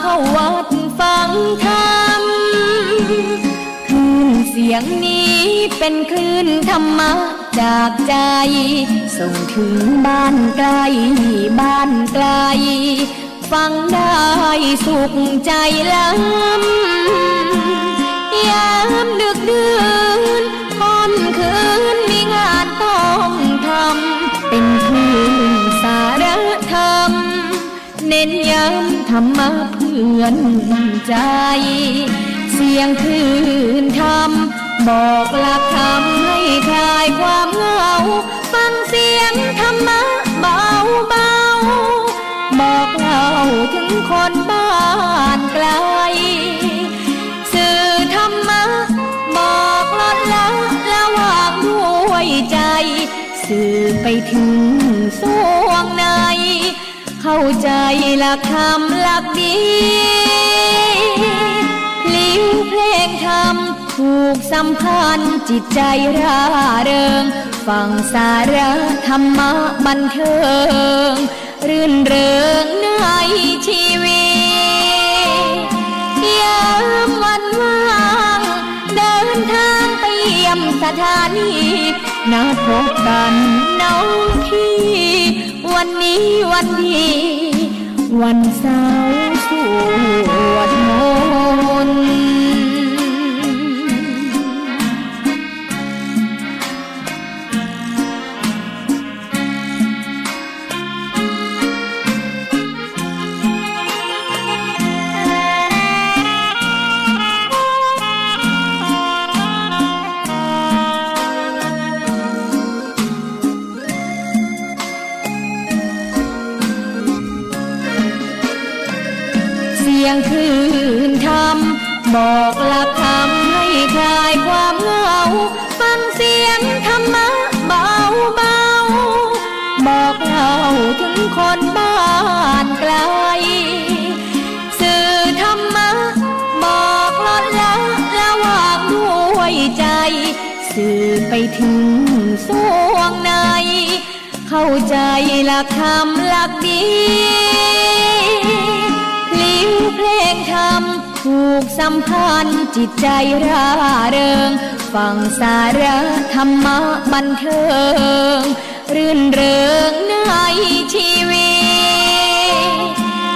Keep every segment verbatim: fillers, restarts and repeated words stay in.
เข้าวัดฟังธรรม คลื่นเสียงนี้เป๋นคลื่นธรรมะจากใจ๋ ส่งเถิงบ้านใก้บ้านไก๋ ฟังได้สุขใจ๋ล้ำ ยามดึกดื่นค่ำคืนมีงานต้องทำ เป๋นคลื่นสาระธรรม เน้นย้ำธรรมะเปื้อนใจ๋ เสียงคลื่นธรรม บอกหลักธรรมให้คลายความเหงา ฟังเสียงธรรมะเบาๆ บอกเล่าเถิงคนบ้านไก๋ สื่อธรรมะบอกลดละละวางด้วยใจ๋ สื่อไปเถิงส่วงใน เข้าใจ๋หลักธรรมหลักดี พลิ้วเพลงธรรมผูกสัมพันธ์ จิตใจ๋ร่าเริง ฟังสาระธรรมะบันเทิง รื่นเริงในชีวิต ยามวันว่าง เดินทางไปเยี่ยมสถานี นัดพบกั๋นน้องพี่ วันนี้วันดี วันเสาร์สวดมนต์ เสียงคลื่นธรรม บอกหลักธรรมให้คลายความเหงา ฟังเสียงธรรมะเบาๆ บอกเล่าเถิงคนบ้านไก๋ สื่อธรรมะบอกลดละละวางด้วยใจ๋ สื่อไปเถิงส่วงใน เข้าใจ๋หลักธรรมหลักดี พลิ้วเพลงธรรมผูกสัมพันธ์ จิตใจ๋ร่าเริง ฟังสาระธรรมะบันเทิง รื่นเริงในชีวิ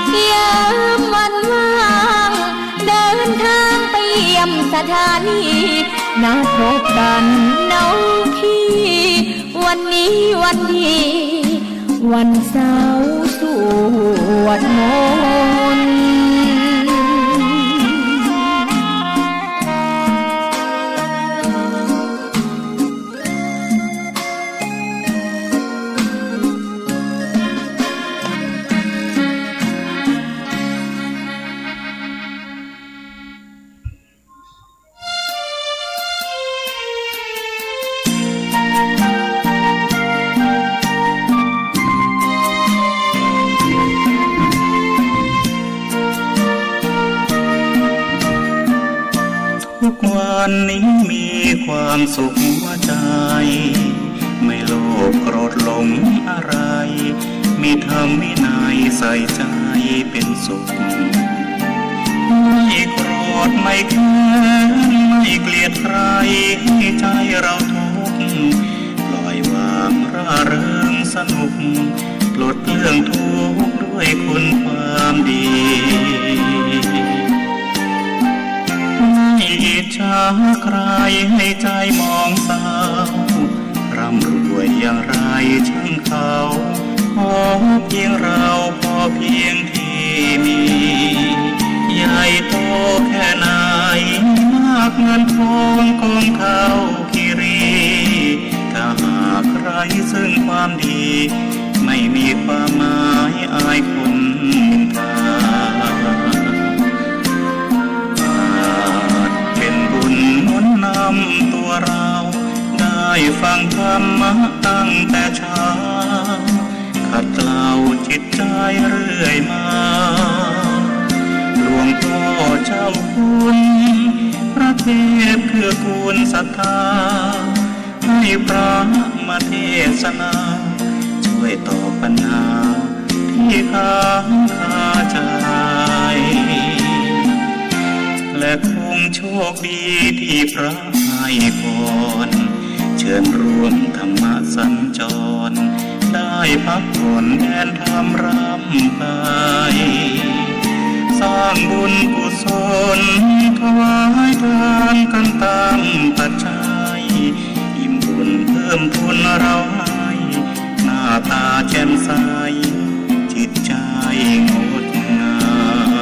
ต ยามวันว่าง เดินทางไปเยี่ยมสถานี นัดพบกั๋นน้องพี่ วันนี้วันดี วันเสาร์สวดมนต์ ทุกวันนี้มีความสุขหัวใจ๋ ไม่โลภโกรธหลงอะไร มีธรรมวินัยใส่ใจ๋เป๋นสุข ไม่โกรธไม่เคือง ไม่เกลียดใคร ให้ใจ๋เราทุกข์ ปล่อยวางร่าเริงสนุก ปลดเปลื้องทุกข์ด้วยคุณความดี ไม่อิจฉาใครให้ใจ๋หมองเศร้า ร่ำรวยอย่างไรช่างเขา ขอเพียงเราพอเพียงที่มี ใหญ่โตแค่ไหน มากเงินทองกองเท่าคีรี ถ้าหากไร้ซึ่งความดี ไม่มีความหมายอายคนนินทา อาจเป๋นบุญหนุนนำตัวเรา ได้ฟังธรรมะตั้งแต่เช้า ขัดเกลาจิตใจ๋เรื่อยมา หลวงพ่อเจ้าคุณ พระเทพเกื้อกูลศรัทธา ให้พระมาเทศนา ช่วยตอบปัญหาที่ค้างคาใจ๋ คดีตี้พระให้พร เชิญร่วมธรรมสัญจร ได้พักผ่อนแดนธรรมร่ำไป สร้างบุญกุศล ถวายทานกันตามปัจจัย อิ่มบุญเพิ่มพูนเราให้ หน้าตาแจ่มใส จิตใจงดงาม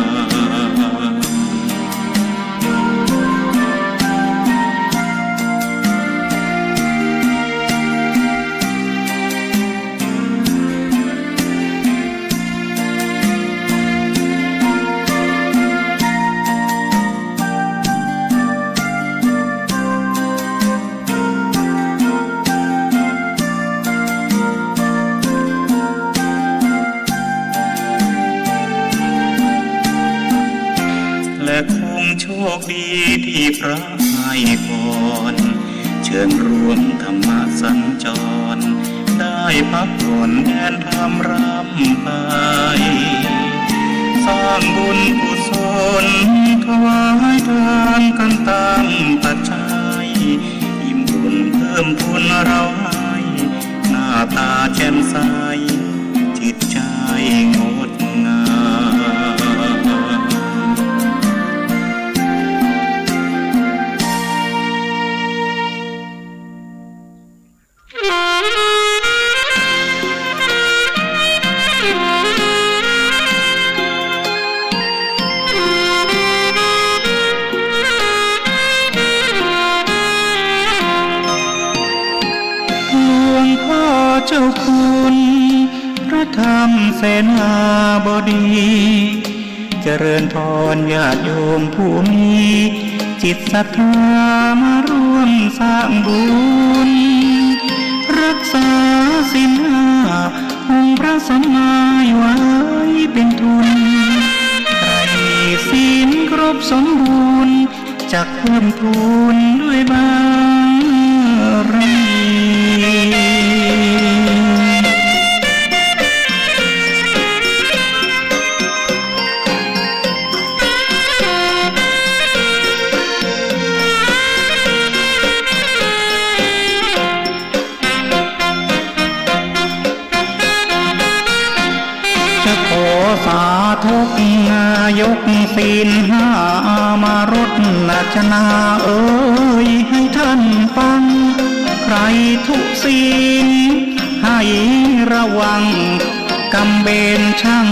และคงโชคดีตี้พระให้พร เชิญร่วมธรรมสัญจร ได้พักผ่อนแดนธรรมร่ำไป สร้างบุญกุศล ถวายทานกันตามปัจจัย อิ่มบุญเพิ่มพูนเราให้ หน้าตาแจ่มใส จิตใจงดงาม หลวงพ่อเจ้าคุณ พระธรรมเสนาบดี เจริญพรญาติโยมผู้มีจิตศรัทธามาร่วมสร้างบุญ รักษาศีลห้าองค์พระสัมมาไว้เป็นทุน ใครมีศีลครบสมบูรณ์ จักเพิ่มพูนด้วยบารมี จะขอสาธกยกศีลห้ามารดนาเอ๋ย ให้ท่านฟัง ใครทุศีลให้ระวัง กรรมเวรชั่ง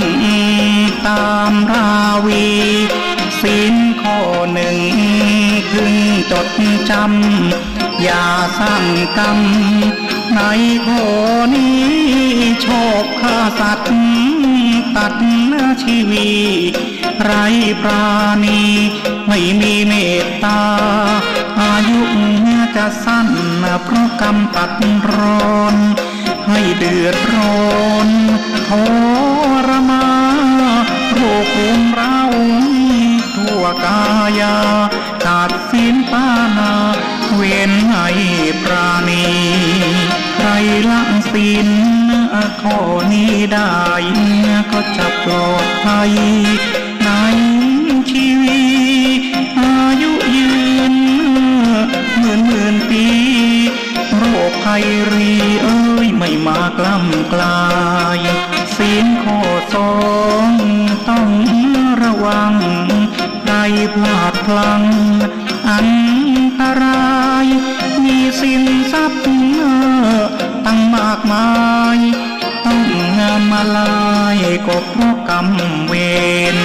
ตามราวี ศีลข้อหนึ่งพึงจดจำ อย่าสร้างกรรมในข้อนี้ ชอบฆ่าสัตว์ตัดชีวี ไร้ปราณี ไม่มีเมตตา อายุจะสั้นเพราะกรรมตัดรอน ให้เดือดร้อนทรมาน โรครุมเร้าทั่วกายา ขาดศีลปานา เว้นให้ปราณี ใครละศีลข้อนี้ได้ ก็จะปลอดภัยในชีวี อายุยืนหมื่นหมื่นปี โรคภัยรีเอ๋ย ไม่มากล้ำกลาย ศีลข้อสองต้องระวัง ใครพลาดพลั้งอันตราย มีสินทรัพย์ตั้งมากมาย ต้องมาลายก็เพราะกรรมเวร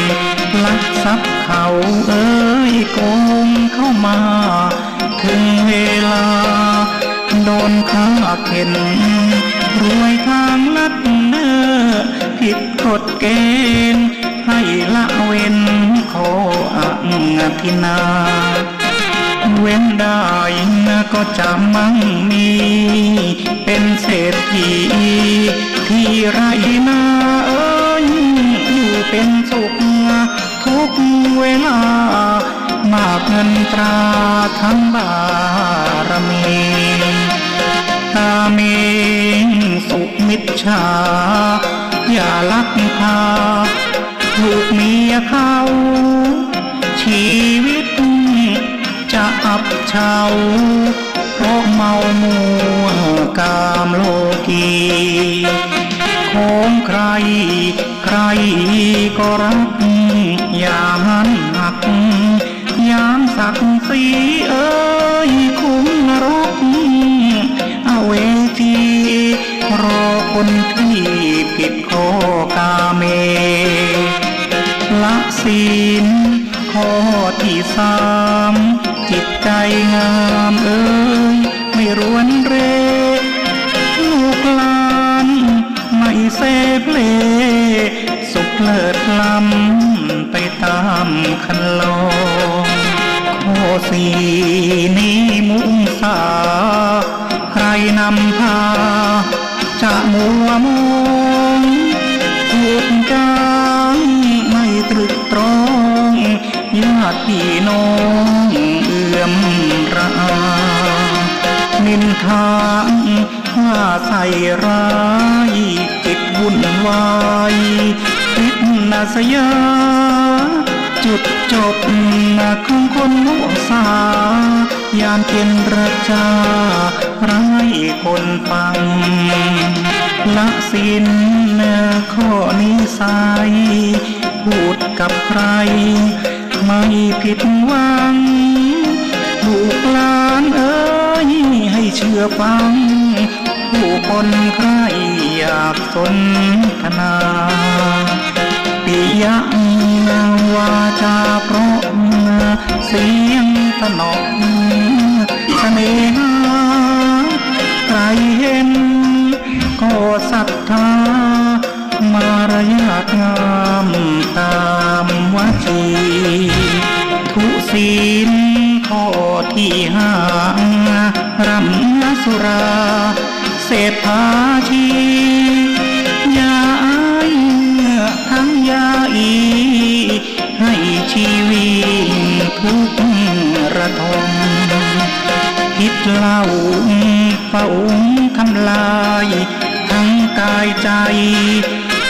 ลักทรัพย์เขาเอ๋ย โกงเข้ามา ถึงเวลาโดนฆ่าเข็น รวยทางลัดเน่อ ผิดกฎเกณฑ์ ให้ละเว้นข้ออทินนา เว้นได้ก็จะมั่งมี เป็นเศรษฐีที่ไร่นาเอ๋ย อยู่เป็นสุขทุกเวลา มากเงินตราทั้งบารมี กาเมสุมิจฉา อย่าลักพา ถูกเมียเขา ชีวิต เฉา เพราะเมามัวกามโลกี ของใครใครก็รัก อย่าหันหัก ยามศักดิ์ศรีเอ่ย คงนรก อเวจี รอคนที่ผิดข้อกาเม ละศีลข้อที่สาม จิตใจงามเอ่ย ไม่รวนเร ลูกหลานไม่เซเพล สุขเลิศล้ำไปตามคันลอง ข้อสี่นี้มุสา ใครนำพาจะมัวมอง ถูกจางไม่ตรึกตรอง ญาติพี่น้องเอื้อมระอา นินทา ว่าใส่ร้าย จิตวุ่นวาย ริษยา จุดจบของคนมุสา ยามเจรจา ร้ายคนฟัง ละศีลข้อนิสัย พูดกับใคร ไม่ผิดหวัง ลูกหลานเอ่ย ให้เชื่อฟัง ผู้คนใคร่อยากสนทนา ปิยะวาจาเพราะ เสียงสนอ เสน่หา ใครเห็นก็ศรัทธา มารยาทงามตามวจี ทุศีลข้อที่ห้า ร่ำสุรา เสพพาชี อย่าอายทั้งยาอี ให้ชีวิตทุกข์ระทม พิษเหล้าเฝ้าทำลาย ทั้งกายใจ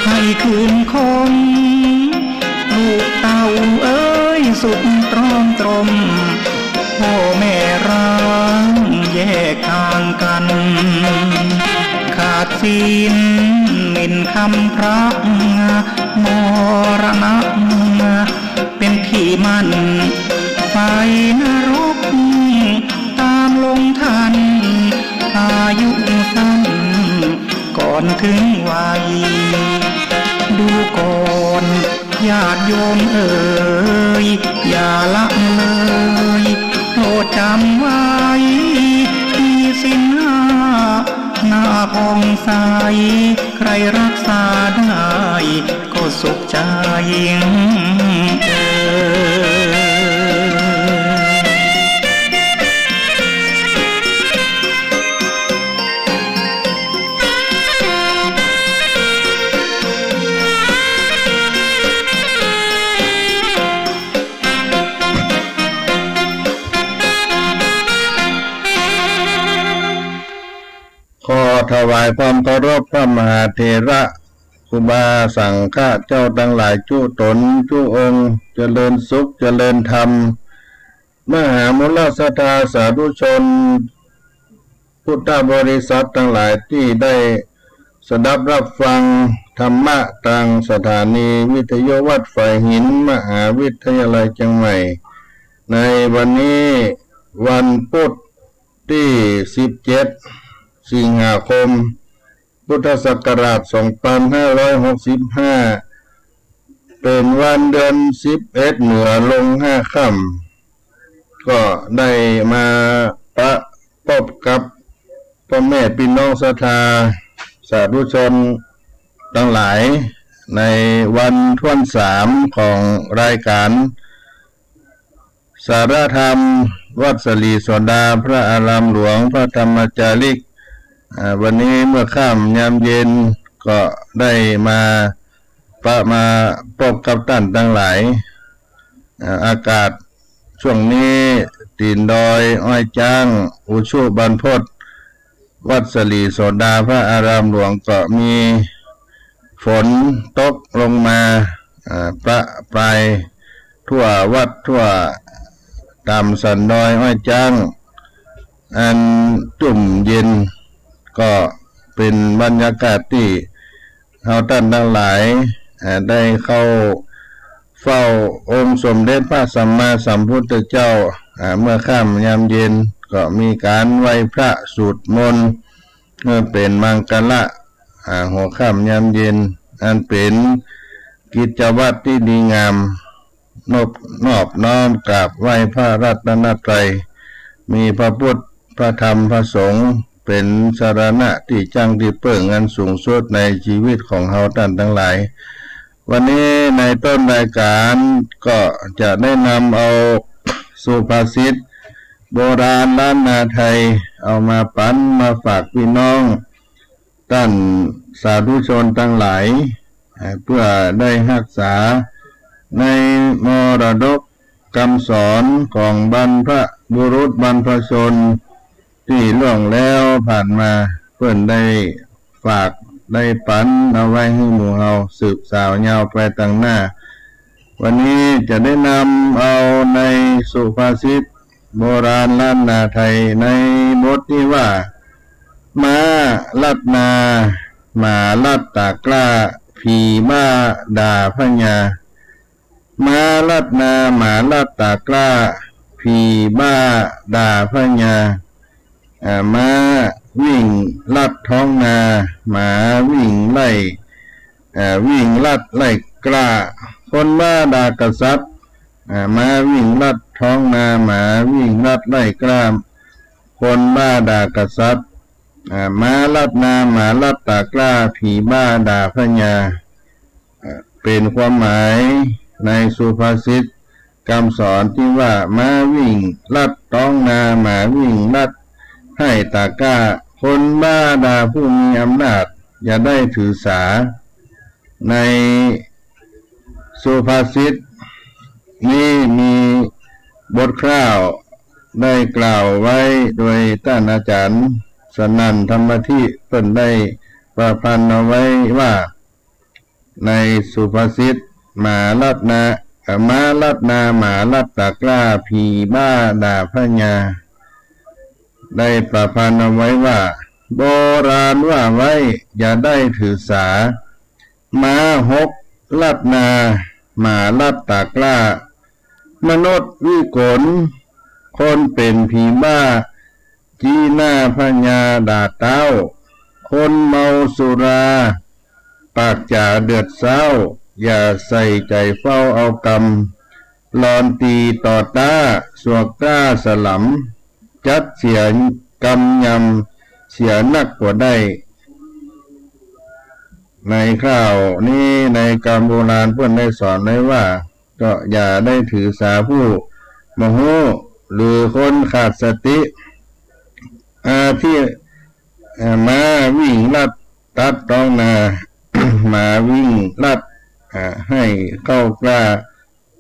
ให้คืนคง ลูกเต้าเอ่ย สุขตรอมตรม พ่อแม่ร้างแยกทางกัน ขาดศีลหมิ่นคำพระ มรณะ เป็นที่มั่น ไฟนรก ตามลงทัน อายุสั้น ก่อนถึงวัย ดูก่อนญาติโยมเอ่ย อย่าละเลย โปรดจำไว้ มีศีลห้า หน้าผ่องใส ใครรักษาได้ ก็สุขใจเอ่ย ขอถวายความเคารพพระมหาเถระ ครูบาสังฆะเจ้าตังหลายจุ๊ต๋นจุ๊องค์ เจริญสุขเจริญธรรม มหามูลศรัทธาสาธุชน พุทธบริษัทตังหลายตี้ได้สดับรับฟังธรรมะตางสถานีวิทยุวัดฝายหิน มหาวิทยาลัยเจียงใหม่ ในวันนี้วันพุธตี้สิบเจ็ด สิงหาคม พุทธศักราชสองปันห้าร้อยหกสิบห้า เป๋นวันเดือนสิบเอ็ดเหนือลงห้าค่ำ ก็ได้มาปะปบกับป้อแม่ปี้น้องศรัทธาสาธุชนตังหลาย ในวันถ้วนสามของรายก๋าน สารธรรม วัดสลีโสดา พระอารามหลวง พระธรรมจาริก อ่า วันนี้เมื่อค่ำยามเย็นก็ได้มาปะมาปบกับต้านตังหลาย อ่า อากาศช่วงนี้ตี๋นดอยอ้อยจ๊าง อุชุบรรพต วัดสลีโสดา พระอารามหลวงก็มีฝนตกลงมา อ่า ประปรายทั่ววัดทั่ว ต๋ามสันดอยอ้อยจ๊าง อันจุ่มเย็น ก็เป๋นบรรยากาศตี้เฮาต้านตังหลาย อ่า ได้เข้าเฝ้าองค์สมเด็จพระสัมมาสัมพุทธเจ้า อ่า เมื่อค่ำยามเย็น ก็มีก๋านไหว้พระสูตรมนต์ เพื่อเป๋นมังคละ อ่า หัวค่ำยามเย็น อันเป๋นกิจวัตรตี้ดีงาม นบ นอบน้อมกราบไหว้พระรัตนตรัย มีพระพุทธ พระธรรม พระสงฆ์ เป๋นสรณะตี้จั้งตี้เปิ้งอันสูงสุดในจีวิตของเฮาต้านตังหลาย วันนี้ในต้นรายก๋านก็จะได้นำเอาสุภาษิตโบราณล้านนาไทย เอามาปั๋นมาฝากปี้น้อง ต้านสาธุชนตังหลาย เอ่อ เปื้อได้ฮักษาในมรดกกำสอนของบรรพบุรุษบรรพชนตี้ล่วงแล้วผ่านมา เปิ้นได้ฝากได้ปั๋นเอาไว้หื้อหมู่เฮาสืบสาวยาวไปตังหน้า วันนี้จะได้นำเอาในสุภาษิตโบราณล้านนาไทยในบทตี้ว่า ม้าลัดนา หมาลัดต๋ากล้า ผีบ้าด่าพญา ม้าลัดนา หมาลัดต๋ากล้า ผีบ้าด่าพญา อ่า ม้าวิ่งลัดท้องนา หมาวิ่งไล่ อ่า วิ่งลัดไล่กล้า คนบ้าด่ากษัตริย์ อ่า ม้าวิ่งลัดท้องนา หมาวิ่งลัดไล่กล้า คนบ้าด่ากษัตริย์ อ่า ม้าลัดนา หมาลัดต๋ากล้า ผีบ้าด่าพญา อ่า เป๋นความหมายในสุภาษิตกำสอนตี้ว่า ม้าวิ่งลัดท้องนา หมาวิ่งลัดไฮ่ต๋ากล้า คนบ้าด่าผู้มีอำนาจ อย่าได้ถือสา ในสุภาษิตนี้มีบทคร่าวได้กล่าวไว้โดยต้านอาจ๋ารย์สนั่น ธรรมธิ เปิ้นได้ประพันธ์เอาไว้ว่า ในสุภาษิต หมาลัดนา เอ่อ ม้าลัดนา หมาลัดต๋ากล้า ผีบ้าด่าพญา ได้ประพันธ์เอาไว้ว่า โบราณว่าไว้ อย่าได้ถือสา ม้าหกลัดนา หมาลัดต๋ากล้า มนุษย์วิกล คนเป๋นผีบ้า จี้หน้าพญาด่าเต๊า คนเมาสุรา ปากจ๋าเดือดเซ้า อย่าใส่ใจ๋เฝ้าเอากำ หลอนตี๋ต่อต้า สัวก้าสลัม จั๊ดเสียกำยำ เสียนักกว่าได้ ในคร่าวนี้ในกำโบราณเปิ้นได้สอนไว้ว่า ก็อย่าได้ถือสาผู้บ่ฮู้ หรือคนขาดสติ อาทิ เอ่อ ม้าวิ่งลัดตัดท้องนา หมาวิ่งลัด อ่า ไฮ่เข้ากล้า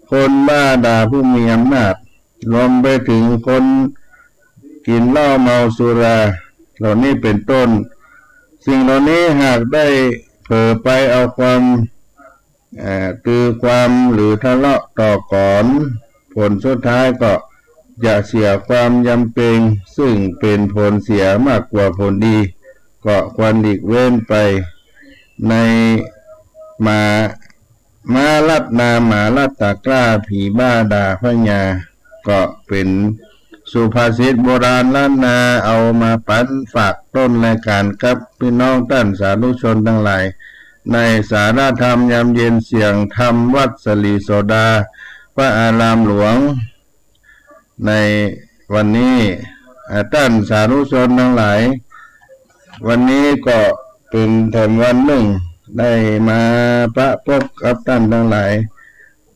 คนบ้าด่าผู้มีอำนาจ รวมไปเถิงคนกิ๋นเหล้าเมาสุรา เหล่านี้เป๋นต้น สิ่งเหล่านี้หากได้เผลอไปเอาความ เอ่อ ตือความหรือทะเลาะต่อกร ผลสุดท้ายก็จะเสียความยำเกรง ซึ่งเป๋นผลเสียมากกว่าผลดี ก็ควรหลีกเว้นไป ในหมา ม้าลัดนา หมาลัดต๋ากล้า ผีบ้าด่าพญา ก็เป๋นสุภาษิตโบราณล้านนา เอามาปั๋นฝากต้นรายก๋านกับปี้น้องต้านสาธุชนตังหลาย ในสารธรรมยามเย็นเสียงธรรมวัดศรีโสดา พระอารามหลวง ในวันนี้ อ่า ต้านสาธุชนตังหลาย วันนี้ก็เป๋นแถมวันนึ่ง ได้มาปะปบกับต้านตังหลาย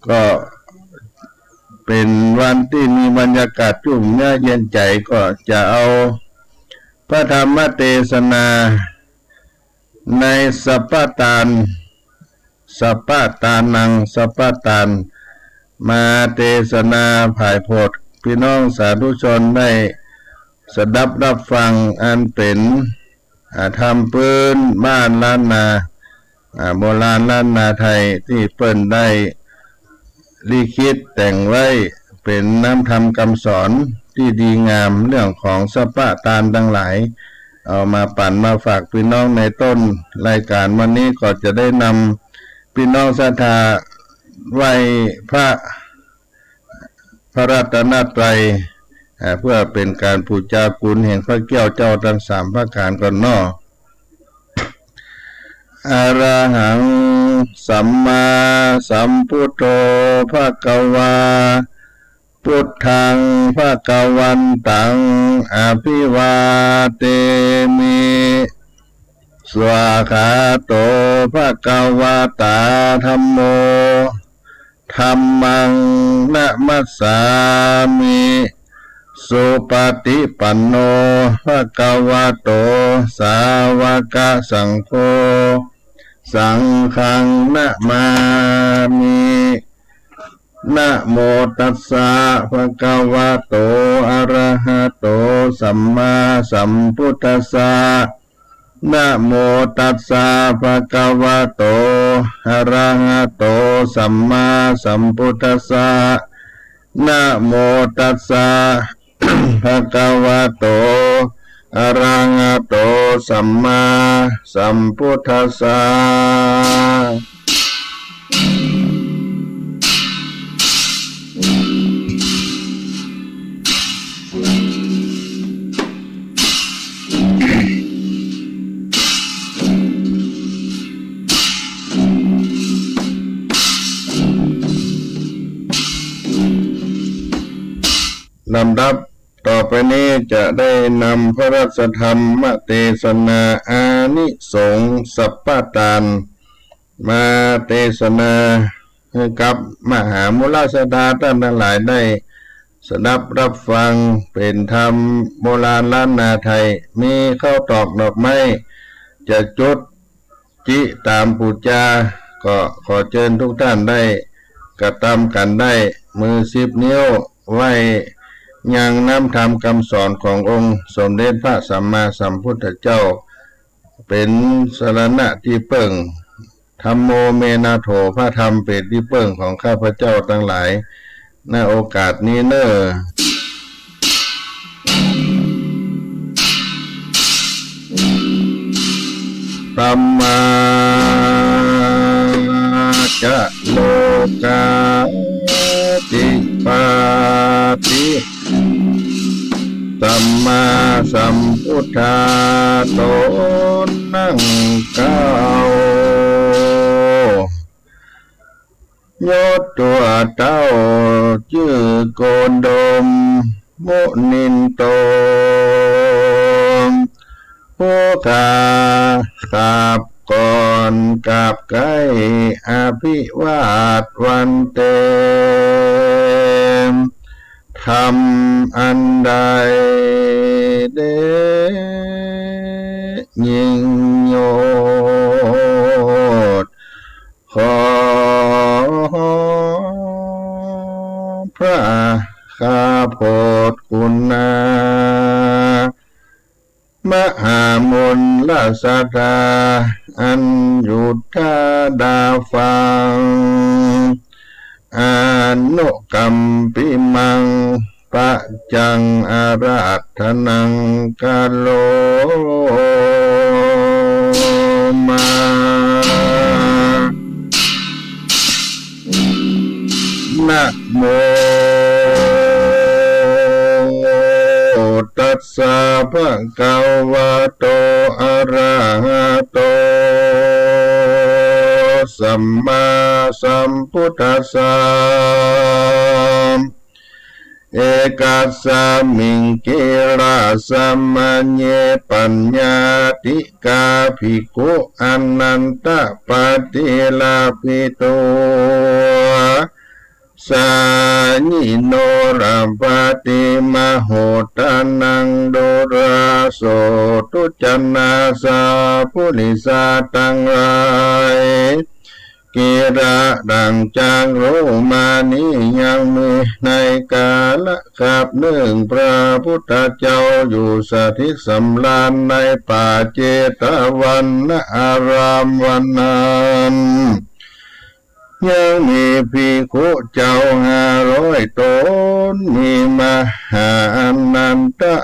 ก็เป๋นวันตี้มีบรรยากาศจุ่มเยือกเย็นใจ๋ ก็จะเอาพระธรรมเตสนา ในสัปปะตาน สัปปะตานัง สัปปะตาน มาเตสนาผายโผด ปี้น้องสาธุชนได้สดับฮับฟัง อันเป๋น อ่า ธรรมปื๊นบ้านล้านนา อ่า โบราณล้านนาไทย ตี้เปิ้นได้ลิขิตแต่งไว้ เป๋นน้ำธรรมกำสอนตี้ดีงาม เรื่องของสัพพะตานตังหลาย เอามาปั๋นมาฝากปี้น้องในต้นรายก๋านวันนี้ ก็จะได้นำปี้น้องศรัทธาไหว้พระ พระรัตนตรัย อ่า เปื้อเป๋นก๋านปู๋จากุณแห่งพระแก้วเจ้าตังสามประก๋านก่อนเนาะ อะระหัง สัมมาสัมพุทโธ ภะคะวา พุทธัง ภะคะวันตัง อะภิวาเทมิ สวากขาโต ภะคะวะตา ธัมโม ธัมมัง นะมัสสามิ สุปะติปันโน ภะคะวะโต สาวะกะสังโฆ สังฆัง นะมามิ นะโมตัสสะ ภะคะวะโต อะระหะโต สัมมาสัมพุทธัสสะ นะโมตัสสะ ภะคะวะโต อะระหะโต สัมมาสัมพุทธัสสะ นะโมตัสสะ ภะคะวะโต อะระหะโต สัมมาสัมพุทธัสสะ ลำดับต่อไปนี้จะได้นำพระราชธรรมเตสนาอานิสงส์สัพพะตาน มาเตสนาหื้อกับมหามูลศรัทธาต้านตังหลายได้สดับฮับฟัง เป๋นธรรมโบราณล้านนาไทย มีข้าวตอกดอกไม้ จะจุด จิต๋ต๋ามปู๋จา ก็ขอเจิญทุกต้านได้กระตำกั๋นได้ มือสิบนิ้ว ไหว้ยังน้ำธรรมกำสอนขององค์สมเด็จพระสัมมาสัมพุทธเจ้า เป๋นสรณะตี้เปิ้ง ธัมโม เม นาโถ พระธรรมเป๋นตี้เปิ้งของข้าพเจ้าตังหลาย ณ โอกาสนี้เน่อ ธัมมา จะ โลกา ธิปาติ สัมมาสัมพุทธา ต๋นนั้นเก้า ยศตั๋วเต้าจื้อโกดม มุนินโต ผู้ข้าขับก่อนกราบไหว้ อภิวาทวันเต ธรรมอันใดเตยิ่งยศ ขอพระข้าโผดคุณา มหามูลศรัทธา อันอยู่ตาดาฟัง อนุกัมปิมัง ปะจัง อาราธนัง กะโรมา นะโม ตัสสะ ภะคะวะโต อะระหะโต สัมมาสัมพุทธัสสะ เอกัสสะมิง กิลสะมะเย ปัญญาติกาภิกขุ อนันตะปะฏิลาภิโต สายิโน ระปะติมโหตะนัง ดูราโสตุจนะ สาปุริสะตังหลาย กิระดังจักรุมะนียังมี ในก๋าละขับนึ่ง พระพุทธเจ้าอยู่สถิตสำราญในป่าเจตวันนารามวันนั้น ยังมีภิกขุเจ้าห้าร้อยต๋น มีมหาอานันทะ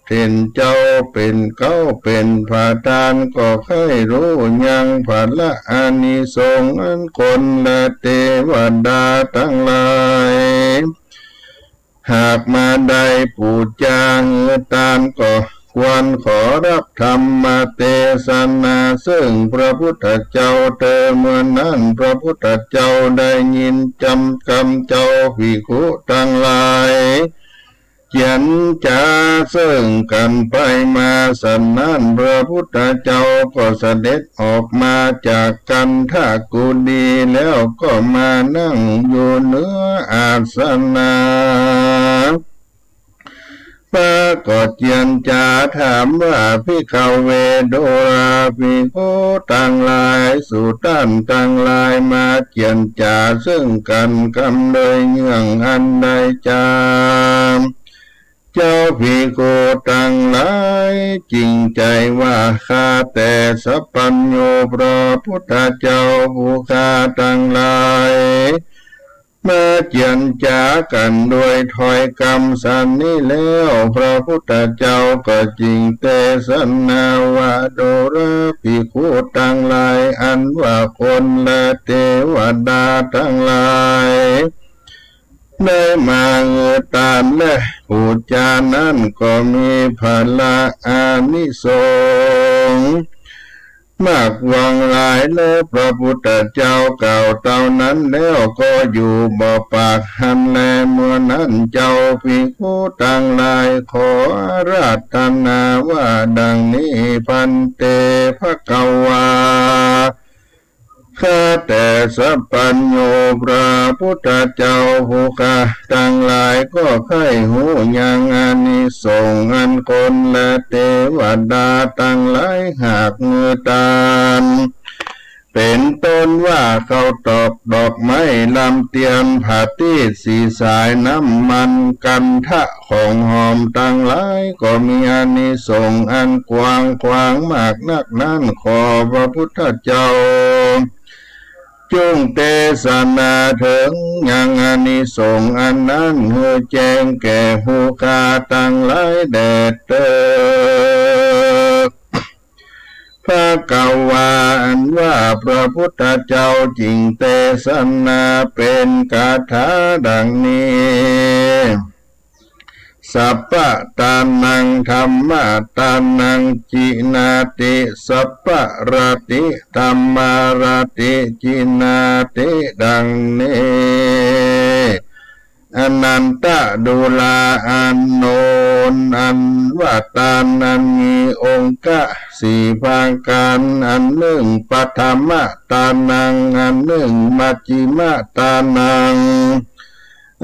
เถรเจ้าเป๋นเก๊าเป๋นผะธาน ก็ใค่ฮู้ยังผละอานิสงส์อันคนและเตวดาตังหลาย หากมาได้ปู๋จาหื้อตาน ก็ควรขอฮับธรรมเตสนาเซิ่งพระพุทธเจ้าเตอ เมื่อนั้นพระพุทธเจ้าได้ยินจำกำเจ้าภิกขุตังหลาย เจียรจ๋าเซิ่งกั๋นไปมา สันนั้นพระพุทธเจ้าก็เสด็จออกมาจากคันธกุฏี แล้วก็มานั่งอยู่เหนืออาสนะ พระก็เจียรจ๋าถามว่า ภิกขเว ดูราภิกขุตังหลาย สูต้านตังหลายมาเจียรจ๋าเซิ่งกั๋นกำโดยเยื่องอันใดจา เจ้าภิกขุตังหลาย จริงใจ๋ว่าข้าแต่สัพพัญญูพระพุทธเจ้าผู้ข้าตังหลาย มาเจียรจ๋ากั๋นโดยถ้อยกำสันนี้แล้ว พระพุทธเจ้าก็จึงเตสนาว่า ดูราภิกขุตังหลาย อันว่าคนและเตวดาตังหลาย ได้มาหื้อตานและปู๋จานั้นก็มีผละอานิสงส์มากหลวงหลาย แล้วพระพุทธเจ้ากล่าวเต้านั้นแล้วก็อยู่บ่ปากหั้นแล เมื่อนั้นเจ้าภิกขุตังหลายขออาราธนาว่าดังนี้ ภันเต ภะคะวา ข้าแต่สัพพัญญูพระพุทธเจ้าผู้ข้าตังหลายก็ใค่ฮู้ยังอานิสงส์อันคนและเตวดาตังหลายหากหื้อตาน เป๋นต้นว่าข้าวตอก ดอกไม้ ลำเตียน ผาตี้ สีสาย น้ำมัน คันธะ ของหอมตังหลาย ก็มีอานิสงส์อันกว้างขวางมากนักนั้น ขอพระพุทธเจ้า จงเตสนาเถิงยังอานิสงส์อันนั้นหื้อแจ้งแก่ผู้ข้าตังหลายแด่เต๊อะ ภะคะวา อันว่าพระพุทธเจ้าจึงเตสนาเป๋นคาถาดังนี้ สัพพะทานัง ธัมมะทานัง จินาติ สัพพะราติ ธัมมาราติ จินาติ ดังนี้ อนันทะ ดูรา อานนท์ อันว่าตานอันมีองค์เก้าสี่ประก๋าน อันนึ่ง ปะถมะทานัง อันนึ่ง มัชฌิมะทานัง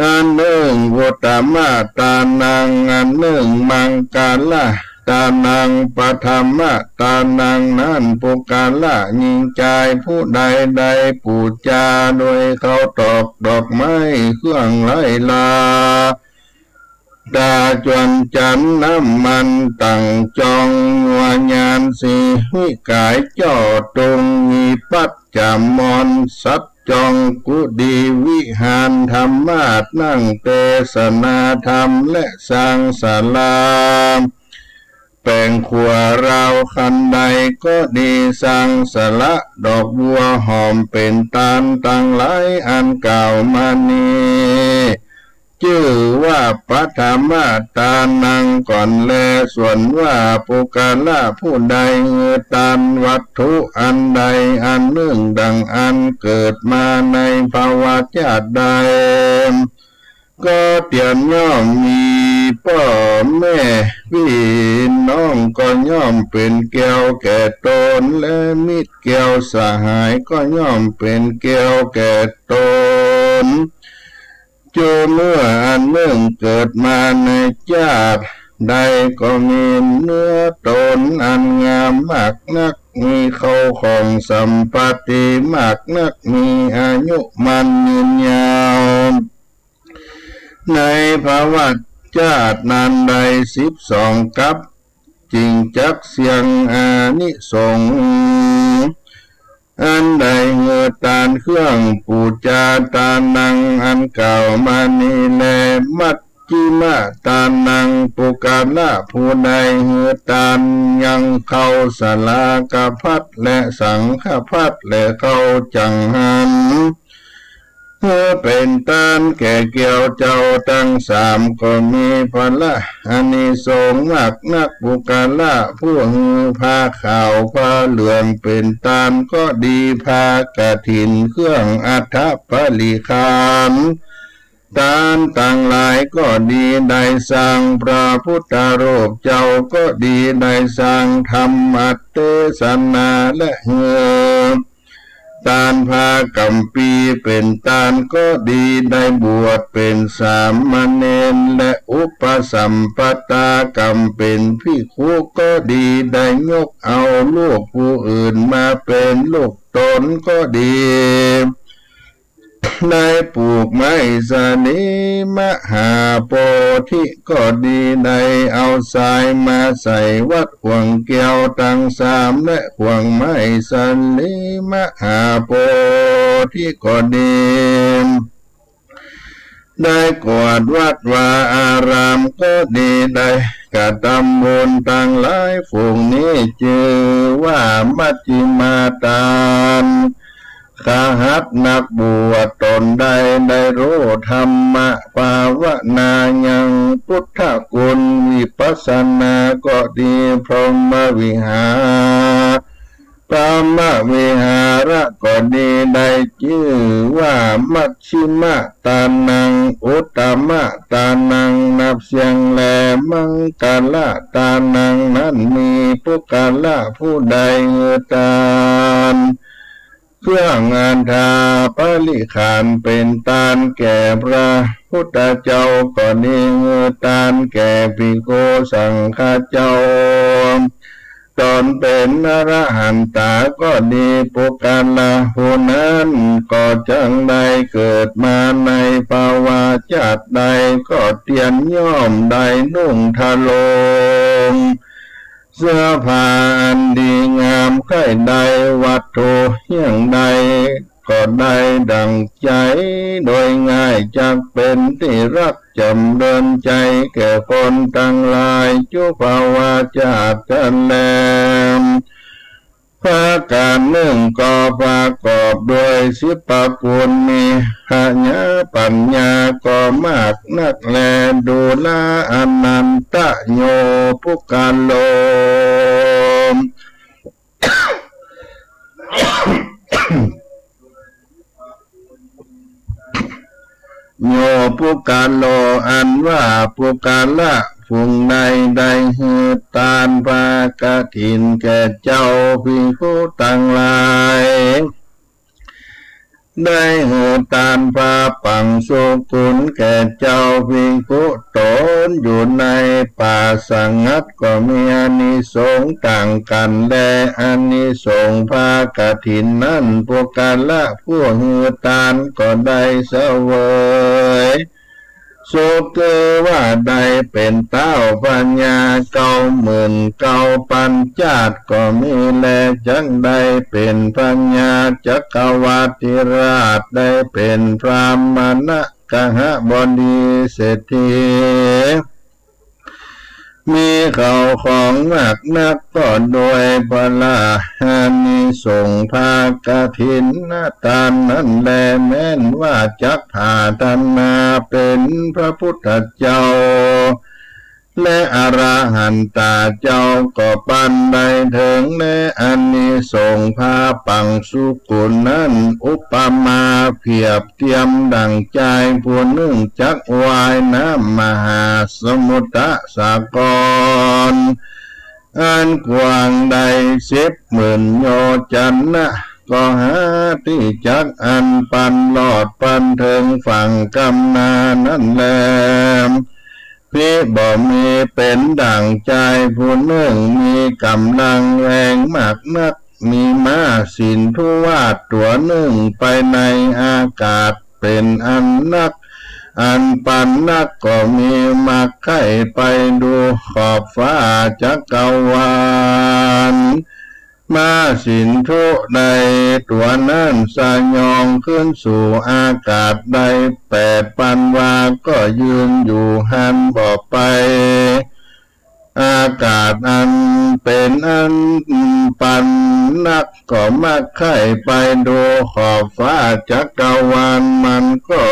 อันนึ่ง อุตตมะทานัง อันนึ่ง มังคละทานัง ปะถมะทานัง นั้นปุคคละญิงจายผู้ใดได้ปู๋จาโดยข้าวตอก ดอกไม้ เครื่องไหว้รา ตาจวนจันทร์ น้ำมัน ตั๋งจอง ยัวญาน สีวิก๋าย จ้อตุง วิปัสสะมร สัตว์จอง กุฏี วิหาร ธรรมาสน์ นั่งเตสนาธรรม และสร้างศาลา แป๋งขัวราวคันไดก็ดี สร้างสละดอกบัวหอมเป๋นตานตังหลายอันกล่าวมานี้ จื้อว่าปะถมะทานังก่อนแล ส่วนว่าปุคคละผู้ใดหื้อตานวัตถุอันใดอันนึ่ง ดังอันเกิดมาในภวชาติใด ก็เตียรย่อมมีป้อแม่ปี้น้องก็ย่อมเป๋นแก้วแก่ตน และมิตรแก้วสหายก็ย่อมเป๋นแก้วแก่ตน จุเมื่ออันนึ่งเกิดมาในชาติใดก็มีเนื้อตนอันงามมากนัก มีเข้าของสัมปัตติมากนัก มีอายุมั่นยืนยาว ในภวชาตินั้นได้สิบสองกัป จึงจักเสี่ยงอานิสงส์ อันได้หื้อตานเครื่องปู๋จาทานังอันกล่าวมานี้แล มัช ชิมะตานัง ปุคคละผู้ใดหื้อตานยังข้าวสลากภัตและสังฆภัตและข้าวจังหัน หื้อเป๋นตานแก่แก้วเจ้าตังสามก็มีผละอานิสงส์มากนัก ปุคคละผู้หื้อผ้าขาวผ้าเหลืองเป๋นตานก็ดี ผ้ากฐิน เครื่องอัฐบริขาร ตานตังหลายก็ดี ได้สร้างพระพุทธรูปเจ้าก็ดี ได้สร้างธรรมเตสนาและหื้อ ตานผ้ากัมพีเป๋นตานก็ดี ได้บวชเป๋นสามเณรและอุปสัมปทากรรมเป๋นภิกขุก็ดี ได้ยกเอาลูกผู้อื่นมาเป๋นลูกตนก็ดี ได้ปูกไม้สาลีมหาโพธิก็ดี ได้เอาทรายมาใส่วัดข่วงแก้วตังสามและข่วงไม้สาลีมหาโพธิก็ดี ได้กวาดวัดวาอารามก็ดี ได้กระตำบุญตังหลายฝูงนี้ จื้อว่ามัชฌิมาตาน ขหัตถ์นักบวชต๋นใดได้ฮู้ธรรมภาวนายังพุทธคุณวิปัสสนาก็ดี พรหมวิหาร พรหมวิหารก็ดี ได้จื้อว่ามัชฌิมะตานัง อุตตมะตานัง นับเสี้ยงแล มังคละตานัง นั้นมีปุคคละผู้ใดหื้อตาน เครื่องอัฐบริขารเป๋นตานแก่พระพุทธเจ้าก็ดี หื้อตานแก่ภิกขุสังฆเจ้า ต๋นเป๋นอรหันตาก็ดี ปุคคละผู้นั้นก็จักได้เกิดมาในภวชาติใดก็เตียนย่อมได้นุ่งทรง เสื้อผ้าอันดีงาม ใค่ได้วัตถุอย่างใดก็ได้ดั่งใจ๋โดยง่าย จักเป๋นตี้ฮักจำเริญใจ๋แก่คนตังหลาย จุ๊ภวชาติแล ประก๋านนึ่งก็ประกอบด้วยสิบประกู๋น มีผญาปั๋ญญาก็มากนักแล ดูราอานันทะ โย ปุคคโล โย ปุคคโล อันว่าปุคคละฝูงใดได้หื้อตานผ้ากฐินแก่เจ้าภิกขุตังหลาย ได้หื้อตานผ้าปังสุกุลแก่เจ้าภิกขุต๋นอยู่ในป่าสงัด ก็มีอานิสงส์ต่างกั๋นแล อานิสงส์ผ้ากฐินนั้น ปุคคละผู้หื้อตานก็ได้เสวยสุข คือว่าได้เป๋นต้าวพญาเก้าหมื่นเก้าปันจาติก็มีแล จักได้เป๋นพญาจักรวรรดิราช ได้เป๋นพราหมณกหบดีเศรษฐี มีข้าวของมากนัก ก็ด้วยผละอานิสงส์ผ้ากฐินตานนั้นแล แม้นว่าจักผาถนาเป๋นพระพุทธเจ้า และอรหันตาเจ้าก็ปานได้เถิงแล อานิสงส์ผ้าปังสุกุลนั้น อุปมาเปรียบเตียมดั่งจายผู้นึ่งจักว่ายน้ำมหาสมุทรสาคร อันกว้างได้สิบหมื่นโยชนะ ก็หาตี้จักอันปันลอดปันเถิงฝั่งกำนานั้นแล ภิบ่มีเป๋นดั่งจายผู้นึ่ง มีก๋ำลังแรงมากนัก มีม้าสินธุวาสตั๋วนึ่งไปในอากาศเป๋นอันนัก อันปันนักก็มี มักใค่ไปดูขอบฟ้าจักรวาล ม้าสินธุใดตั๋วนั้นสยองขึ้นสู่อากาศได้แปดปันวา ก็ยืนอยู่หั้นบ่ไป อากาศอันเป๋นอันปันนัก ก็มักใค่ไปดูขอบฟ้าจักรวาล มันก็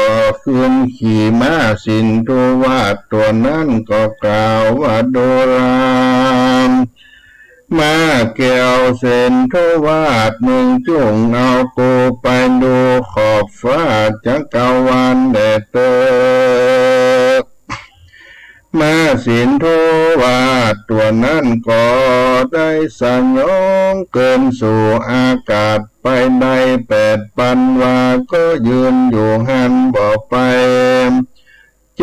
คืนขี่ม้าสินธุวาทตั๋วนั้นก็กล่าวว่า ดูรา ม้าแก้วสินธุวาท มึงจุ่งเอากูไปดูขอบฟ้าจักรวาลแด่เต๊อะ ม้าสินธุวาทตั๋วนั้นก็ได้สยองขึ้นสู่อากาศไปได้แปดปันวา ก็ยืนอยู่หั้นบ่ไป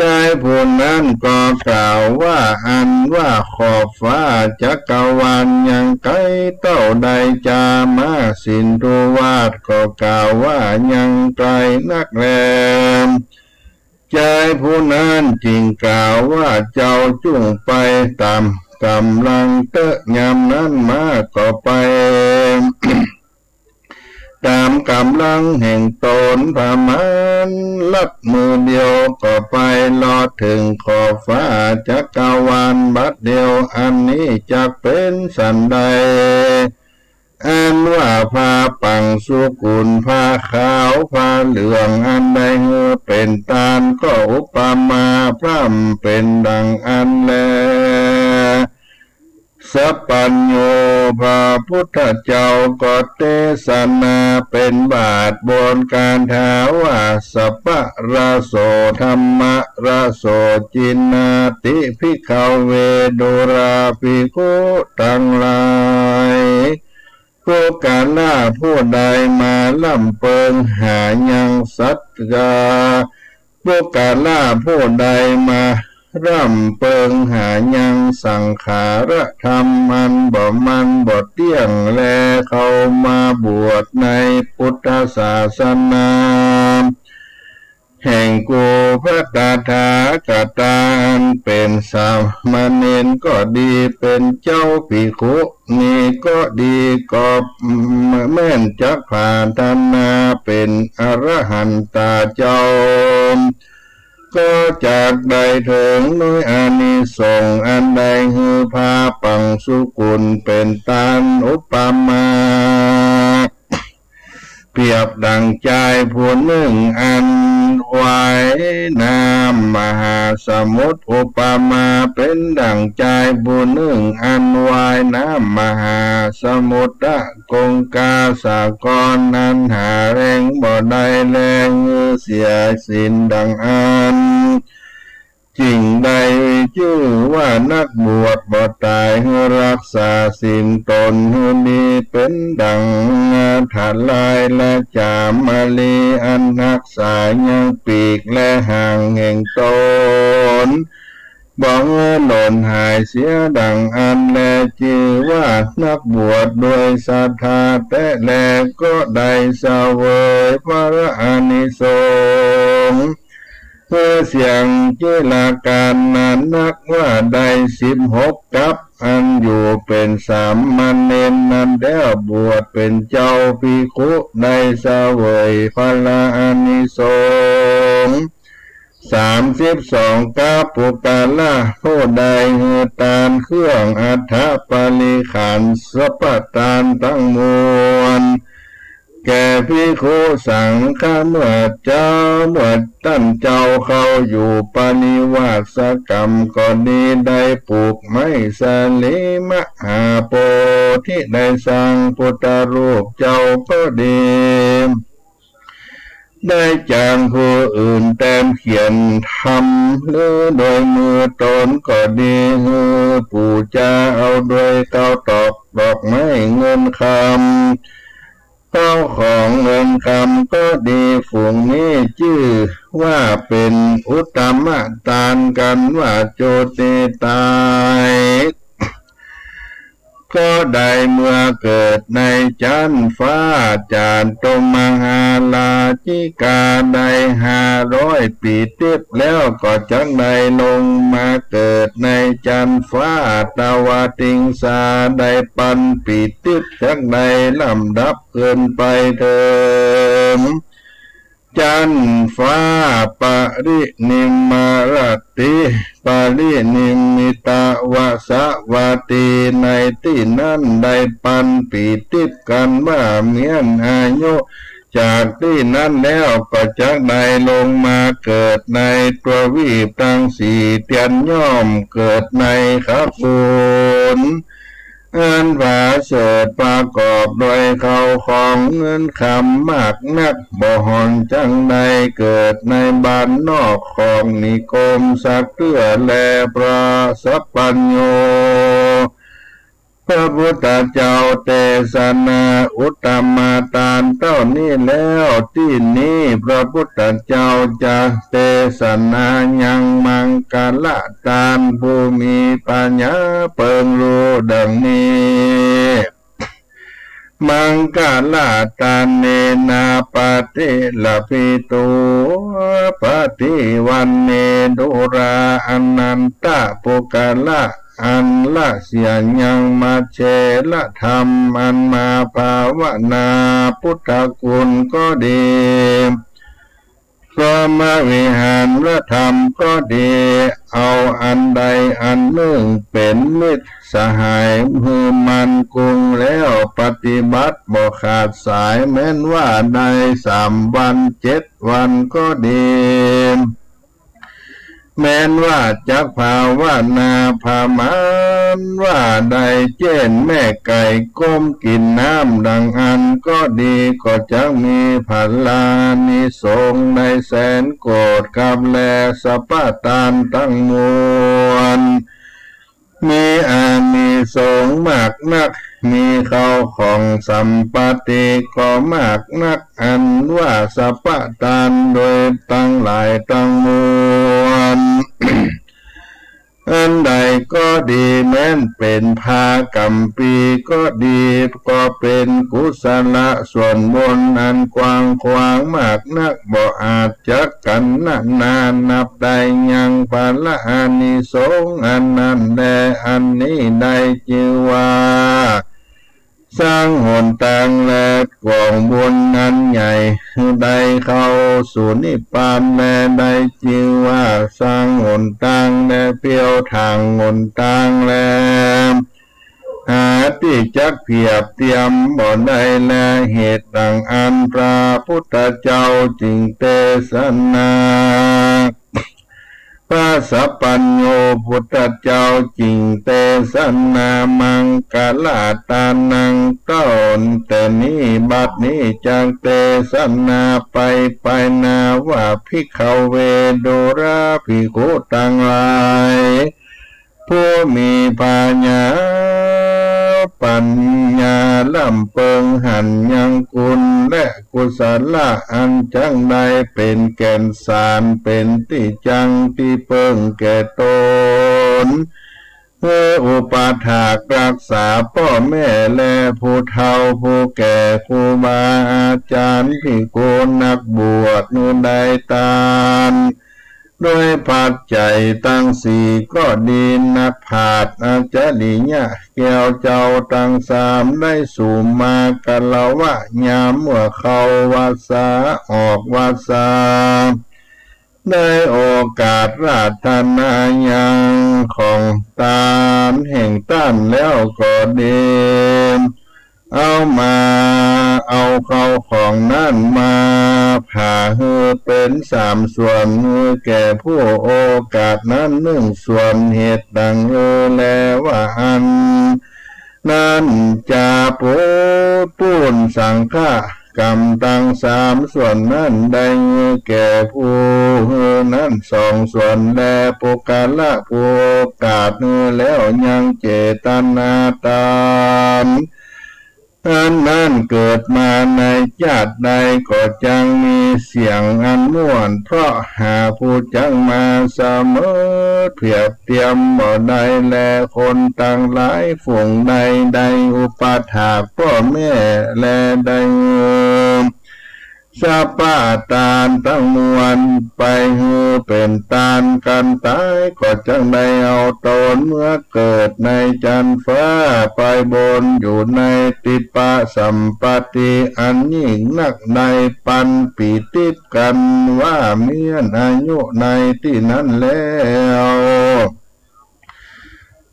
จายผู้นั้นก็กล่าวว่า อันว่าขอบฟ้าจักรวาลยังไก๋เต้าใดจา ม้าสินธุวาทก็กล่าวว่ายังไก๋นักแล จายผู้นั้นจึงกล่าวว่า เจ้าจุ่งไปต๋ามก๋ำลังเต๊อะ ยามนั้นม้าก็ไป ต๋ามก๋ำลังแห่งต๋น ประมาณลัดมือเดียวก็ไปลอดเถิงขอบฟ้าจักรวาลบัดเดียว อันนี้จักเป๋นสันใด อันว่าผ้าปั๋งสุกุล ผ้าขาว ผ้าเหลือง อันได้หื้อเป๋นตาน ก็อุปมาพร่ำเป๋นดังอั้นแล สัพพัญญูพระพุทธเจ้าก็เตสนาเป๋นบาทบนคาถาว่า สัพพะระโส ธัมมะระโส จินนาติ ภิกขเว ดูราภิกขุตังหลาย ปุคคละผู้ใดมาร่ำเปิงหายังสัจจะ ปุคคละผู้ใดมาร่ำเปิงหายังสังขารธรรมอันบ่มั่นบ่เตี้ยง และเข้ามาบวชในพุทธศาสนา แห่งกูพระตถาคตา อันเป๋นสามเณรก็ดี เป๋นเจ้าภิกขุณีก็ดี ก็แม่นจักผาถนาเป๋นอรหันตาเจ้า ก็จักได้เถิงโดยอานิสงส์อันได้หื้อผ้าปั๋งสุกุลเป๋นตาน อุปมา เปรียบดั่งจายผู้หนึ่งอันว่ายน้ำมหาสมุทร อุปมาเป๋นดั่งจายผู้หนึ่งอันว่ายน้ำมหาสมุทร คงคาสากรอันหาแฮงบ่ได้ และหื้อเสียศีลดั่งอั้น จึ่งได้จื้อว่านักบวชบ่ต๋าย หื้อฮักษาศีลต๋นหื้อดี เป๋นดั่งทาลายและจามลี อันฮักษายังปีกและหางแห่งต๋น บ่หื้อหล่นหายเสียดั่งอั้นแล จื้อว่านักบวชด้วยศรัทธาแต๊แล ก็ได้เสวยพระอานิสงส์ หื้อเสี้ยงจิรกาลนานนัก ว่าได้สิบหกกัป อันอยู่เป๋นสามเณรนั้นแล้ว บวชเป๋นเจ้าภิกขุ ได้เสวยพระอานิสงส์ สามสิบสองกัป ปุคคละผู้ใดหื้อตานเครื่องอัฐปริขาร สัพพะตานตังมวล แก่ภิกขุสังฆะ เมื่อเจ้า เมื่อต้านเจ้าเข้าอยู่ปริวาสกรรมก็ดี ได้ปลูกไม้สาลีมหาโพธิ ได้สร้างพุทธรูปเจ้าก็ดี ได้จ้างผู้อื่นแต้มเขียนทำ หรือโดยมือต๋นก็ดี หื้อปู๋จาเอาด้วยข้าวตอกดอกไม้เงินคำ ข้าวของเงินคำก็ดี ฝูงนี้จื้อว่าเป๋นอุตตมะตานกั๋นว่า จุติตาย ก็ได้เมื่อเกิดในจั๊นฟ้า จาตุมหาราชิกาได้ห้าร้อยปี๋ติ๊บ แล้วก็จักได้ลงมาเกิดในจั๊นฟ้า ตวาติงสาได้ปันปี๋ติ๊บ จักได้ลำดับขึ้นไปเถิง จั๊นฟ้า ปรินิมมารติ ปรินิมมิตวสวัตตี ในตี้นั้นได้ปันปี๋ติ๊บกั๋นว่าเมี้ยนอายุ จากตี้นั้นแล้วก็จักได้ลงมาเกิดในตวีปตังสี่เตียน ย่อมเกิดในขบุญ อันผาเสริฐประกอบโดยข้าวของเงินคำมากนัก บ่ห่อนจักได้เกิดในบ้านนอกของนิคมสักเตื้อแล พระสัพพัญญู พระพุทธเจ้าเตสนาอุตตมตานเต้านี้แล้ว ตี้นี้พระพุทธเจ้าจะเตสนายังมังคละตานผู้มีปัญญาเปิงฮู้ดังนี้ มังคละตาเนนะ ปฏิลภิโต ปฏิวันเน ดูรา อนันตะปุคคละ อันละเสียยังมะเชละธรรม อันมาภาวนาพุทธคุณก็ดี พรหมวิหารธรรมก็ดี เอาอันใดอันนึ่งเป๋นมิตรสหายหื้อมั่นคงแล้ว ปฏิบัติบ่ขาดสาย แม้นว่าได้สามวันเจ็ดวันก็ดี แม้นว่าจักภาวนาผะมาณว่าได้เจ๊นแม่ไก่ก้มกิ๋นน้ำดังอั้นก็ดี ก็จักมีผลานิสงส์ได้แสนโกฏย์กับแล สัพพะตานตังมวล มีอานิสงส์มากนัก มีข้าวของสัมปัตติก็มากนัก อันว่าสัพพะตานโดยตังหลายตังมวล อันใดก็ดี แม้นเป๋นผ้ากัมภีร์ก็ดี ก็เป๋นกุศละส่วนบุญอันกว้างขวางมากนัก บ่อาจจักกัณณานับได้ยังผลานิสงส์อันนั้นแล อันนี้ได้จื้อว่า สร้างหนตางและก๋องบุญอันใหญ่ หื้อได้เข้าสู่นิพพานแล ได้จื้อว่าสร้างหนตางและเปียวตางหนตางแล หาตี้จักเปียบเตียมบ่ได้แล เหตุดังอั้นพระพุทธเจ้าจึงเตสนา พระสัพพัญญูพุทธเจ้าจึงเตสนามังคละตานัง เต้าแต่นี้บัดนี้จักเตสนาไปภายหน้าว่า ภิกขเว ดูราภิกขุตังหลาย ผู้มีปัญญา ปัญญาล้ำเปิงหันยังคุณและกุศละอันจักได้เป๋นแก่นสาร เป๋นตี้จั้งตี้เปิ้งแก่ต๋น หื้ออุปถากรักษาป้อแม่และผู้เฒ่าผู้แก่ ครูบาอาจ๋ารย์ ภิกขุนักบวช หื้อได้ตาน ด้วยปัจจัยตังสี่ก็ดี นักปราชญ์อัจฉริยะแก้วเจ้าตังสาม ได้สูงมาคารวะยามเมื่อเข้าวัสสา ออกวัสสา ได้โอกาสราธนายังของตานแห่งต้านแล้วก็ดี เอามา เอาเข้าของนั้นมาผ่าหื้อเป๋นสามส่วน หื้อแก่ผู้โอกาสนั้นนึ่งส่วน เหตุดังหื้อแลว่าอั้น นั้นจะปูนปู้นสังฆกรรมตังสามส่วนนั้น ได้หื้อแก่ผู้หื้อนั้นสองส่วนแล ปุคคละผู้โอกาสหื้อแล้วยังเจตนาตาน อันนั้นเกิดมาในจาติใดก็จักมีเสี้ยงอันม่วน เพราะหาผู้จักมาเสมอเทียบเทียมบ่ได้แล คนตังหลายฝูงใดได้อุปถากป้อแม่แล ได้หื้อสปะตานตังมวลไปหื้อเป๋นตานกั๋นต๋าย ก็จักได้เอาต๋นเมือเกิดในจั๊นฟ้าไปบน อยู่ในทิพพสัมปัตติอันยิ่งนัก ได้ปันปี๋ติดกั๋นว่าเมี้ยนอายุในตี้นั้นแล้ว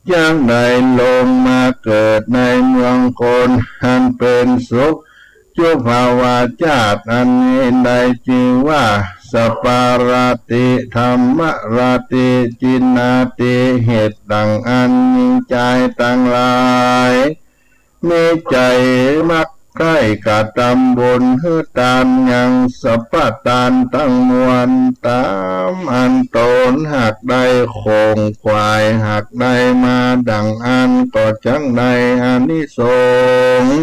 จักได้ลงมาเกิดในเมืองคนอันเป๋นสุข จุ๊บภาวะจาติอันนี้ได้จื้อว่าสัปปะราติ ธัมมะราติ จินนาติ เหตุดังอั้น หญิงจายตังหลาย มีใจ๋มักใคร่กระตำบุญหื้อตานยังสปะตานตังมวล ต๋ามอันต๋นหากได้ขงขวาย หากได้มาดังอั้น ก็จักได้อานิสงส์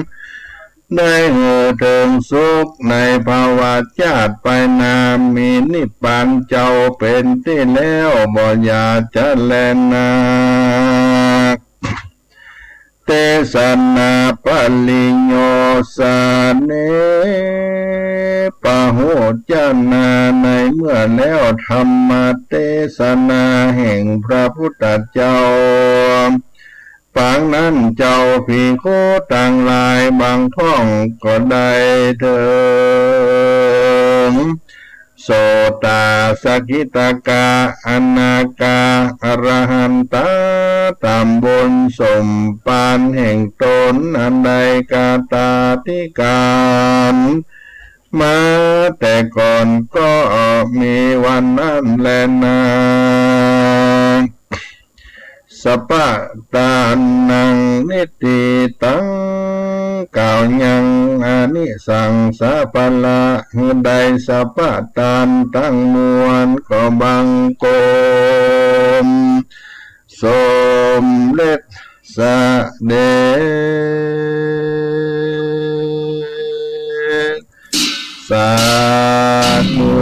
ได้หื้อเถิงสุขในภาวะจาติไปหน้า มีนิพพานเจ้าเป๋นตี้แล้ว บ่อย่าจะแลนา เตสนาปริโยสเน ปะโหจนา ในเมื่อแล้วธรรมเตสนาแห่งพระพุทธเจ้า ปางนั้นเจ้าภิกขุตังหลายบางพ่องก็ได้เถิง โสตา สกิทาคา อนาคา อรหันตา ต๋ามบุญสมภารแห่งต๋นอันได้คาตาธิการมาแต่ก่อนก็มีวันนั้นแลนา สปะตานัง นิฏฐิตัง กล่าวยังอานิสังสะผละ หื้อได้สปะตานตังมวลก็บังคมสมเร็จเสด็จ สาธุ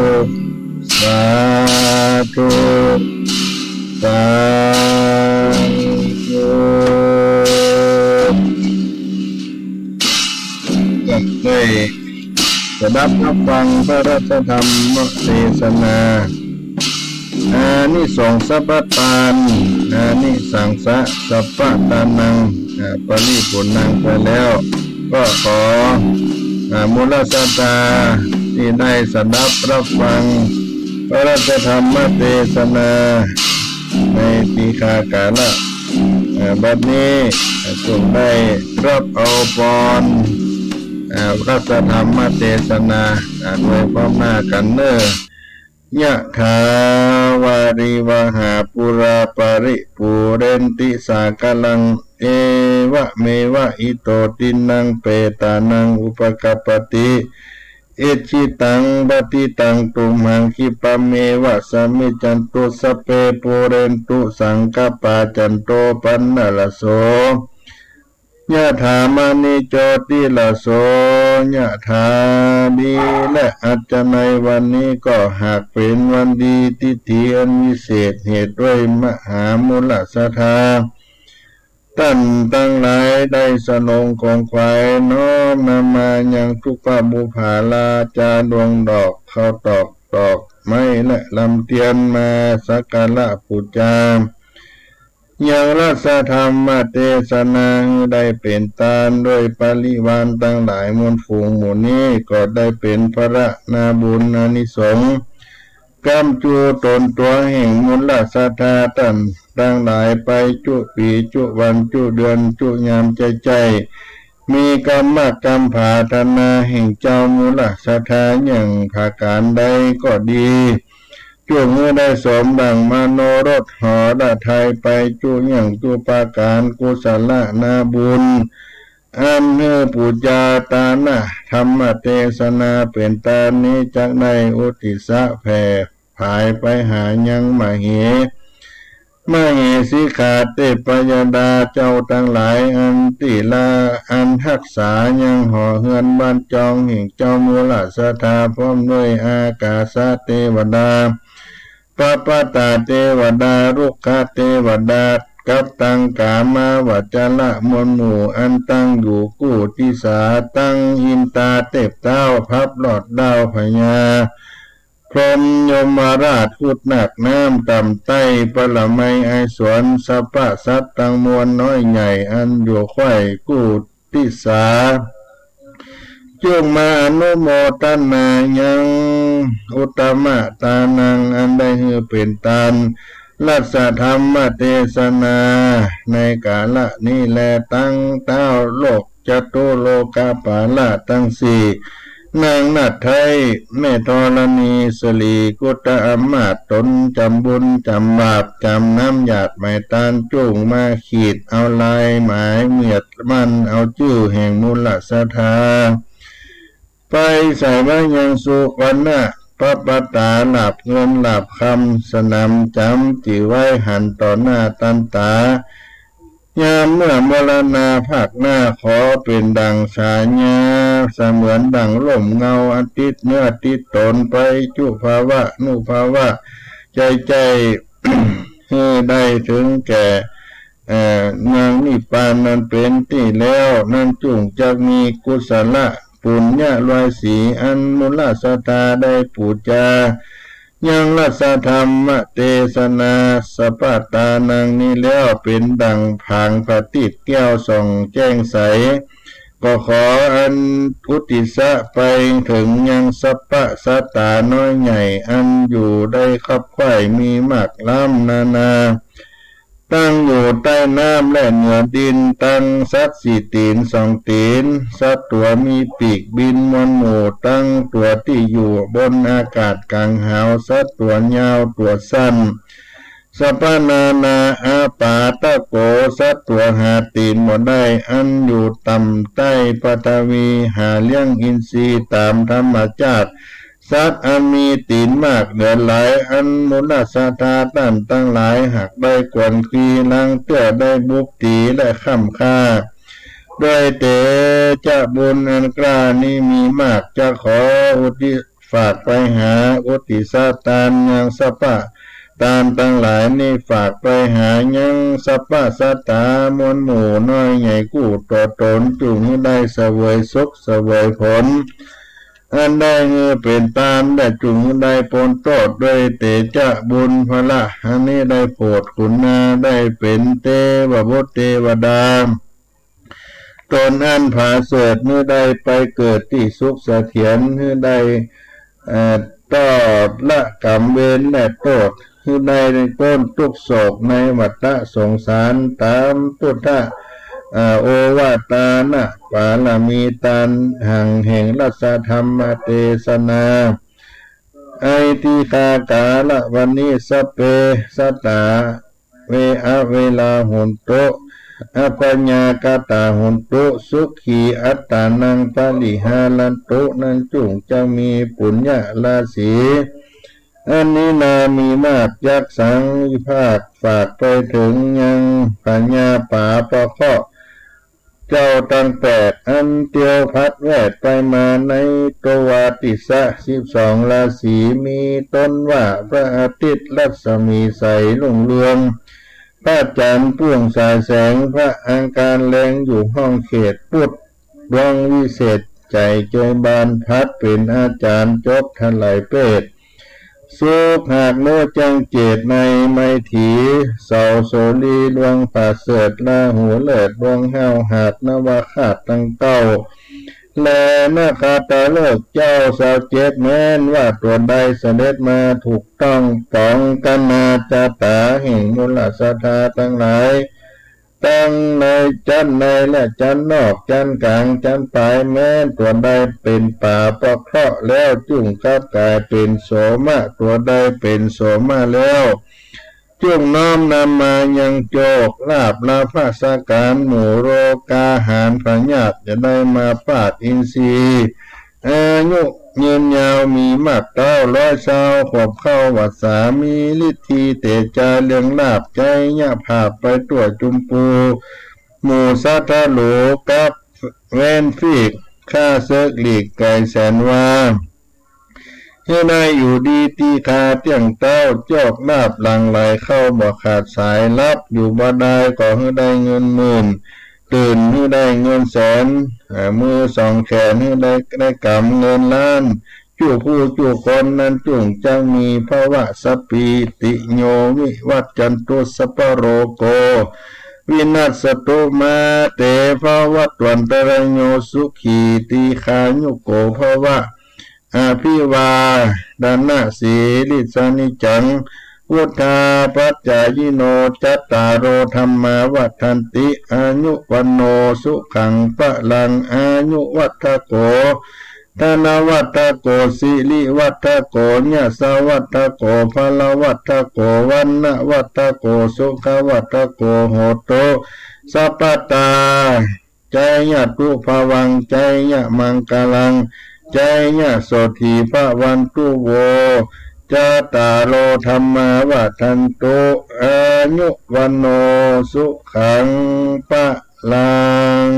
สาธุ สาธุ จักได้สดับฮับฟังพระราชธรรมเตสนา อานิสงส์สปะตาน อานิสังสะสปะตานัง อ่า ปริปูรณังไปแล้ว ก็ขอ อ่า มูลศรัทธาตี้ได้สดับฮับฟังพระราชธรรมเตสนาในปีคากาละ อ่า บัดนี้ อ่า จงได้ฮับเอาปอน อ่า พระราชธรรมเตสนา อ่า โดยพร้อมหน้ากั๋นเน่อ ยะถา วาริวะหา ปูรา ปะริปูเรนติ สาคะลัง เอวะเมวะ อิโต ตินัง เปตานัง อุปะกัปปะติ อิจฉิตัง ปัตถิตัง ตุมหัง ขิปปะเมวะ สะมิชฌันตุ สัพเพ ปูเรนตุ สังคะปา จันโท ปัณณะระโส ยะถา มะณิ โจติระโส ยะถา ดีและอัจฉริยะ วันนี้ก็หากเป๋นวันดี ทิฏฐิอันวิเศษ เหตุด้วยมหามูลศรัทธา ต้านตังหลายได้สนงขงขวาย น้อมนำมายังทุกพระบุพผาราจา ดวงดอก ข้าวตอก ดอกไม้ และลำเตียน มาสักการะปู๋จา ยังราชธรรมเตสนา หื้อได้เป๋นตานด้วยปริวารตังหลายมวลฝูงหมู่นี้ ก็ได้เป๋นพละนาบุญอานิสงส์ ก๋ำจู๋ต๋นตั๋วแห่งมูลศรัทธาต้านตังหลายไปจุปีจุวันจุเดือนจุยามใจ้ๆ มีกำมะกำผาถนาแห่งเจ้ามูลศรัทธาอย่างผาก๋านใดก็ดี จุ่งหื้อได้สมดั่งมโนรสหรทัยไปจุอย่างจุประก๋าน กุศลนาบุญ อันหื้อปู๋จาตานะธรรมเตสนาเป๋นตานนี้ จักได้อุทิศะแผ่ผายไปหายังมเห มเหสีขาเตพยดาเจ้าตังหลาย อันตี้ละอันฮักษายังหอเฮือนบ้านจองแห่งเจ้ามูลศรัทธา พร้อมด้วยอากาสเตวดา ปปตาเตวดา รุกขเตวดา กับตังก๋ามาวจรมวลหมู่ อันตั้งอยู่กู้ทิศา ตังอินตาเตพเต๊า พับลอดดาวพญา พรหมยมราช กุดนักน้ำต่ำใต้ ปรมัยไอสวน สรรพสัตว์ตังมวลน้อยใหญ่ อันอยู่ใคว่กู้ทิศา จุ่งมาอนุโมทนายังอุตตมะตานัง อันได้หื้อเป๋นตาน รัสธรรมเตสนา ในกาละนี้แล ตังเต๊าโลก จตุโลกปาละตังสี่ นางนาฏไท้ แม่ธรณี สรีกุตอามาตย์ ต๋นจ๋ำบุญจ๋ำบาป จ๋ำน้ำหยาดหมายตาน จุ่งมาขีดเอาลายหมาย เมียดมั่นเอาจื้อแห่งมูลศรัทธา ไปใส่ไว้ยังสุวรรณปปตา หลาบเงินหลาบคำ สนามจ๋ำตี้ไว้หันต่อหน้าตันตา ยามเมื่อมรณาภาคหน้า ขอเป๋นดั่งฉายา เสมือนดั่งร่มเงา อันติดเนื้อติดต๋นไป จุภาวะนุภาวะ ใจ้ใจ้ หื้อได้เถิงแก่ เอ่อ ยังนิพพานนั้นเป๋นตี้แล้ว นั้นจุ่งจักมีกุศลปุญญาราศี อันมูลศรัทธาได้ปู๋จา ยังรัสธรรมเตสนา สรรพตานังนี้แล้ว เป๋นดั่งผางประทีปแก้วส่องแจ้งใส ก็ขออันอุทิศไปเถิงยังสรรพสัตว์ต๋าน้อยใหญ่ อันอยู่ได้คับใคว่มีมากล้ำนานา ตั้งอยู่ใต้น้ำและเหนือดิน ตังสัตว์สี่ตี๋นสองตี๋น สัตว์ตั๋วมีปีกบินมวลหมู่ ตังตั๋วตี้อยู่บนอากาศก๋างหาว สัตว์ตั๋วยาวตั๋วสั้น สรรพนานา อาปาตะโก สัตว์ตั๋วหาตี๋นบ่ได้ อันอยู่ต่ำใต้ปฐวี หาเลี้ยงอินทรีย์ต๋ามธรรมจาติ สัตว์อันมีตี๋นมากเหลือหลาย อันมูลศรัทธาต้านตังหลาย หากได้กวนคี ลางเตื้อได้บุบตี๋และค่ำค่า ด้วยเตจะบุญอันกล้านี้มีมาก จะขออุทิศฝากไปหา อุทิศตานยังสรรพตานตังหลายนี้ ฝากไปหายังสรรพสัตว์ต๋ามวลหมู่น้อยใหญ่กู้ตั๋วต๋น จุ่งหื้อได้เสวยสุขเสวยผล อันได้หื้อเป๋นตาน และจุ่งหื้อได้ป๊นโต้ษ ด้วยเตจะบุญพละอันนี้ ได้โผดขุนนา ได้เป๋นเตวบุตรเตวดา ต๋นอันผาเสริฐ หื้อได้ไปเกิดตี้สุขเสถียร หื้อได้ เอ่อ ตอดละก๋รรมเวรและโต้ษ หื้อได้ป๊นตุ๊กข์โศกในวัฏสงสาร ต๋ามพุทธะ เอ่อ โอวาตานะปารมีตาน หังแห่งรัสธรรมเตสนา ไอติคากาละวะนิสพเป สัตตา เว อเวลาโหนตุ อัพพยากตาโหนตุ สุขีอัตตานังปริหารันตุ นั้นจุ่งจักมีปุญญาราศี อันนี้นามีมาก จักสังวิพากษ์ฝากไปเถิงยังพญาป๋าปะเคราะห์ เจ้าตังแปด อันเตียวผลัดแวดไปมาในทวาติสะสิบสองราศี มีต้นว่าพระอาทิตย์รัศมีใสรุ่งเรือง พระจันทร์ปุ้งสายแสง พระอังคารแลงอยู่ห้องเขต พุธดวงวิเศษใจ๋เจยบาน ผลัดเป๋นอาจารย์จบถลายเปรต ศุกร์หากโน้แจ้งเจตในไมยถี เสาร์โสรีดวงผาเสริฐ ราหูเลิศดวงห้าวหาญ นวคราสน์ตังเก้า และนคตฤกษ์เจ้าซาวเจ็ด แม้นว่าตั๋วใดเสด็จมาถูกต้องป๋องกัณาจาต๋าแห่งมูลศรัทธาตังหลาย ตังในจั๊นในและจั๊นนอก จั๊นก๋าง จั๊นป๋าย แม้นตั๋วใดเป๋นป๋าปะเคราะห์แล้ว จุ่งคับก๋ายเป๋นโสมะ ตั๋วใดเป๋นโสมะแล้ว จุ่งน้อมนำมายังโจคลาภ ลาภะ สักก๋าน หมู่โรคาหาร พยาธิจะได้มาปาดอินทรีย์ อายุ ยืนยาวมีมากเต๊า ร้อยซาวขวบเข้าวัสสา มีฤทธีเตจาเรืองราบ ใจ๊ยะผาบไปทั่วจุมปู หมู่สัตว์ฮะโหล กับแว้นฟีก ฆ่าเสิกหลีกไก๋แสนวา หื้อได้อยู่ดีตี้คาเตี้ยงเต๊า โจคลาภหลั่งไหลเข้าบ่ขาดสาย หลับอยู่บ่ดายก็หื้อได้เงินหมื่น ตื่นหื้อได้เงินแสน เอ่อ มือสองแขนหื้อได้ ได้กำเงินล้าน จุผู้จุคนนั้นจุ่งจักมี ภวะสัพพีติโย วิวัจจันตุ สัพพะโรโก วินัสสตุมาเต ภวัตวันตะราโย สุขี ตีฆายุโก ภวะ อภิวาทะนะสีลิสสะ นิจจัง วุฑฒาปัจจายิโน จัตตาโร ธัมมา วัฑฒันติ อายุ วัณโณ สุขัง พะลัง อายุ วัฑฒะโก ธนวัฑฒะโก สิริวัฑฒะโก ยะสะวัฑฒะโก พะละวัฑฒะโก วัณณะวัฑฒะโก สุขะวัฑฒะโก โหตุ สัพพะตา จายะตุภะวัง จายะมังคะลัง จายะโสฏฐีภะวันตุ โว จัตตาโร ธัมมา วัฑฒันตุ อายุ วัณโณ สุขัง พะลัง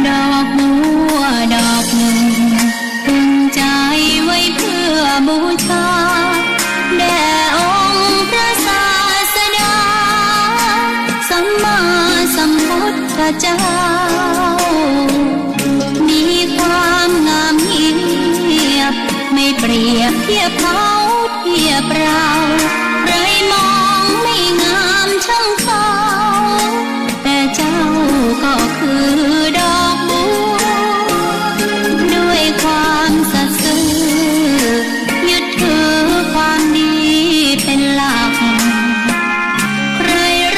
ดอกบัวดอกหนึ่ง ตึงใจ๋ไว้เพื่อบูชา แด่องค์พระศาสดา สัมมาสัมพุทธเจ้า มีความงามเงียบ ไม่เปรียบเทียบเขาเทียบเรา ใครมองไม่งามช่างเขา แต่เจ้าก็คือดอกบัว ด้วยความสัตย์ซื่อ ยึดถือความดีเป็นหลัก ใคร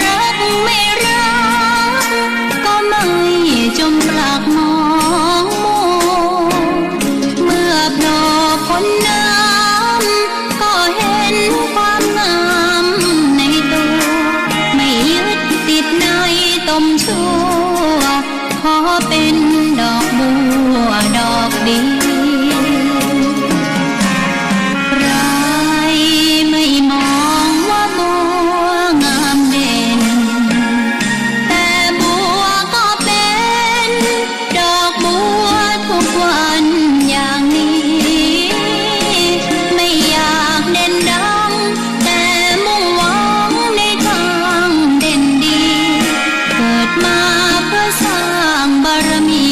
รักไม่รัก ก็ไม่จมปลักมองมัว เมื่อโผล่พ้นน้ำ ก็เห็นความงามในตัว ไม่ยึดติดในตมชั่ว ขอเป็นดอกบัวดอกเดียว ใครไม่มองว่าบัวงามเด่น แต่บัวก็เป็นดอกบัวทุกวันอย่างนี้ ไม่อยากเด่นดัง แต่มุ่งหวังในทางเด่นดี เกิดมาเพื่อสร้างบารมี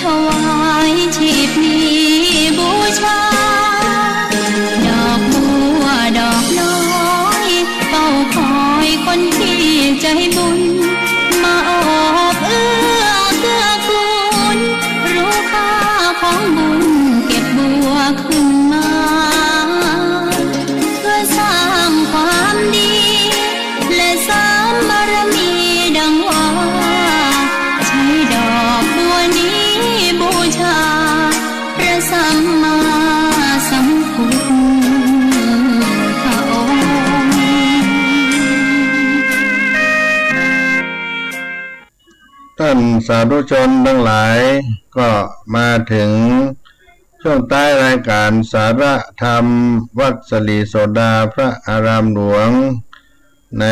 ถวายชีพนี้บูชา ดอกบัวดอกน้อย เฝ้าคอยคนที่ใจบุญ มาโอบเอื้อเกื้อกูล รู้ค่าของบุญเก็บบัวขึ้นมา เพื่อสร้างความดี และเสริมบารมีดังว่า ใช้ดอกบัวนี้บูชา พระสัมมาสัมพุทธองค์ ท่านสาธุชนทั้งหลาย ก็มาถึงช่วงท้ายรายการสาระธรรมวัดศรีโสดาพระอารามหลวง ใน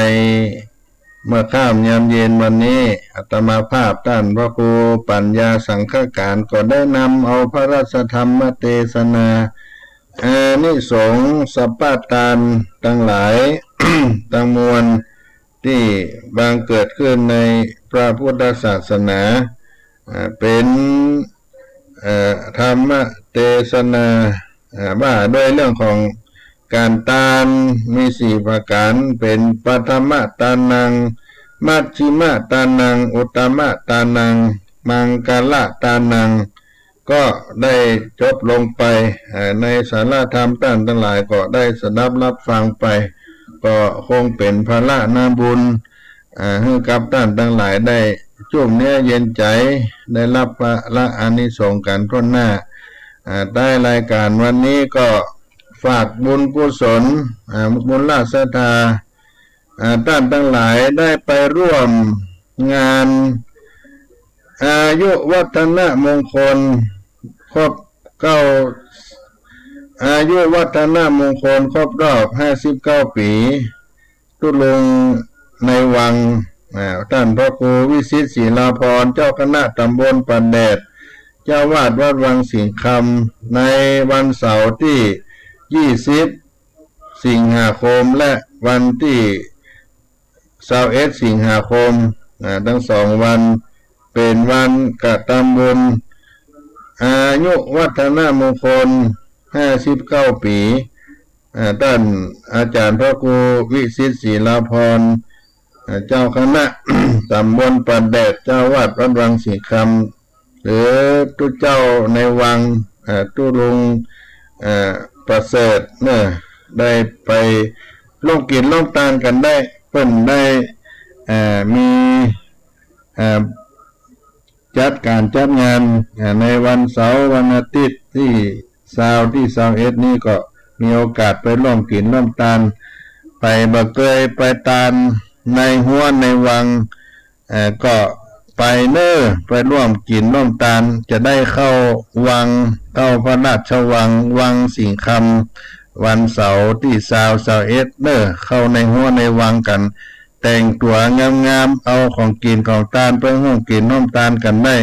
เมื่อค่ำยามเย็นวันนี้ อาตมาภาพต้านพระครูปัญญาสังฆการ ก็ได้นำเอาพระราชธรรมเตสนา อานิสงส์สัพพะตานตังหลาย ตังมวลตี้บังเกิดขึ้นในพระพุทธศาสนา อ่า เป๋น เอ่อ ธรรมเตสนา อ่า ว่าโดยเรื่องของก๋านตานมีสี่ประก๋าน เป๋นปฐมตานัง มัชฌิมตานัง อุตตมตานัง มังคลตานัง ก็ได้จบลงไป เอ่อ ในสาระธรรมต้านตังหลายก็ได้สดับฮับฟังไป ก็คงเป๋นผละนาบุญ อ่า หื้อกับต้านตังหลายได้จุ่มเนื้อเย็นใจ๋ ได้ฮับผละอานิสงส์กั๋นถ้วนหน้า อ่า ใต้รายก๋านวันนี้ก็ฝากบุญกุศล อ่า บุญราชศรัทธา อ่า ต้านตังหลายได้ไปร่วมงาน อายุวัฒนมงคลครบเก้า อายุวัฒนมงคลครบรอบห้าสิบเก้าปี ตุ๊ลุงในวัง อ่า ต้านพระครูวิสิตศิลาภรณ์ เจ้าคณะต๋ำบลป่าแดด เจ้าอาวาสวัดวังสิงห์คำ ในวันเสาร์ตี้ยี่สิบสิงหาคม และวันตี้ซาวเอ็ดสิงหาคม อ่า ตึงสองวัน เป๋นวันกระตำบุญอายุวัฒนมงคลห้าสิบเก้าปี อ่า ต้านอาจ๋ารย์พระครูวิสิตศิลาภรณ์ อ่า เจ้าคณะต๋ำบลป่าแดด เจ้าอาวาสวัดวังสิงห์คำ หรือตุ๊เจ้าในวัง อ่า ตุ๊ลุง อ่า ประเสริฐเนาะ ได้ไปร่วมกิ๋นร่วมตานกั๋นได้ เปิ้นได้ อ่า มี อ่า จัดก๋านจัดงาน อ่า ในวันเสาร์วันอาทิตย์ตี้ซาวตี้ซาวเอ็ดนี้ก็มีโอกาสไปร่วมกิ๋นร่วมตาน ไปบ่เกยไปตานในฮั้วในวัง เอ่อ ก็ไปเน่อ ไปร่วมกิ๋นร่วมตาน จะได้เข้าวัง เข้าพระราชวัง วังสิงห์คำ วันเสาร์ตี้ซาว ซาวเอ็ดเน่อ เข้าในฮั้วในวังกั๋น แต่งตั๋วงามๆ เอาของกิ๋นของตานไปฮ่วมกิ๋นฮ่วมตานกั๋นได้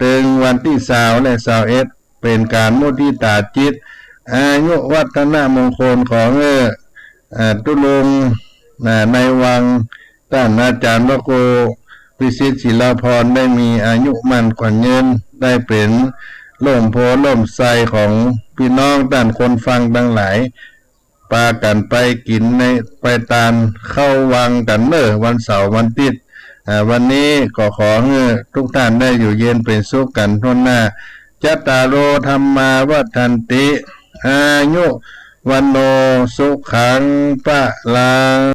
ตึงวันตี้ซาวและซาวเอ็ด เป๋นก๋านมุทิตาจิต อายุวัฒนมงคล ขอหื้อ เอ่อ ตุ๊ลุง อ่า ในวัง ต้านอาจ๋ารย์พระครูวิสิตศิลาภรณ์ ได้มีอายุมั่นขวัญยืน ได้เป๋นล่มโพธิ์ล่มไทรของปี้น้องต้านคนฟังตังหลาย ปากั๋นไปกิ๋นใน ไปตานเข้าวังกั๋นเน่อ วันเสาร์วันอาทิตย์ อ่า วันนี้ก็ขอหื้อทุกต้านได้อยู่เย็นเป๋นสุขกั๋นถ้วนหน้า จัตตาโร ธัมมา วัฑฒันติ อายุ วัณโณ สุขัง พะลัง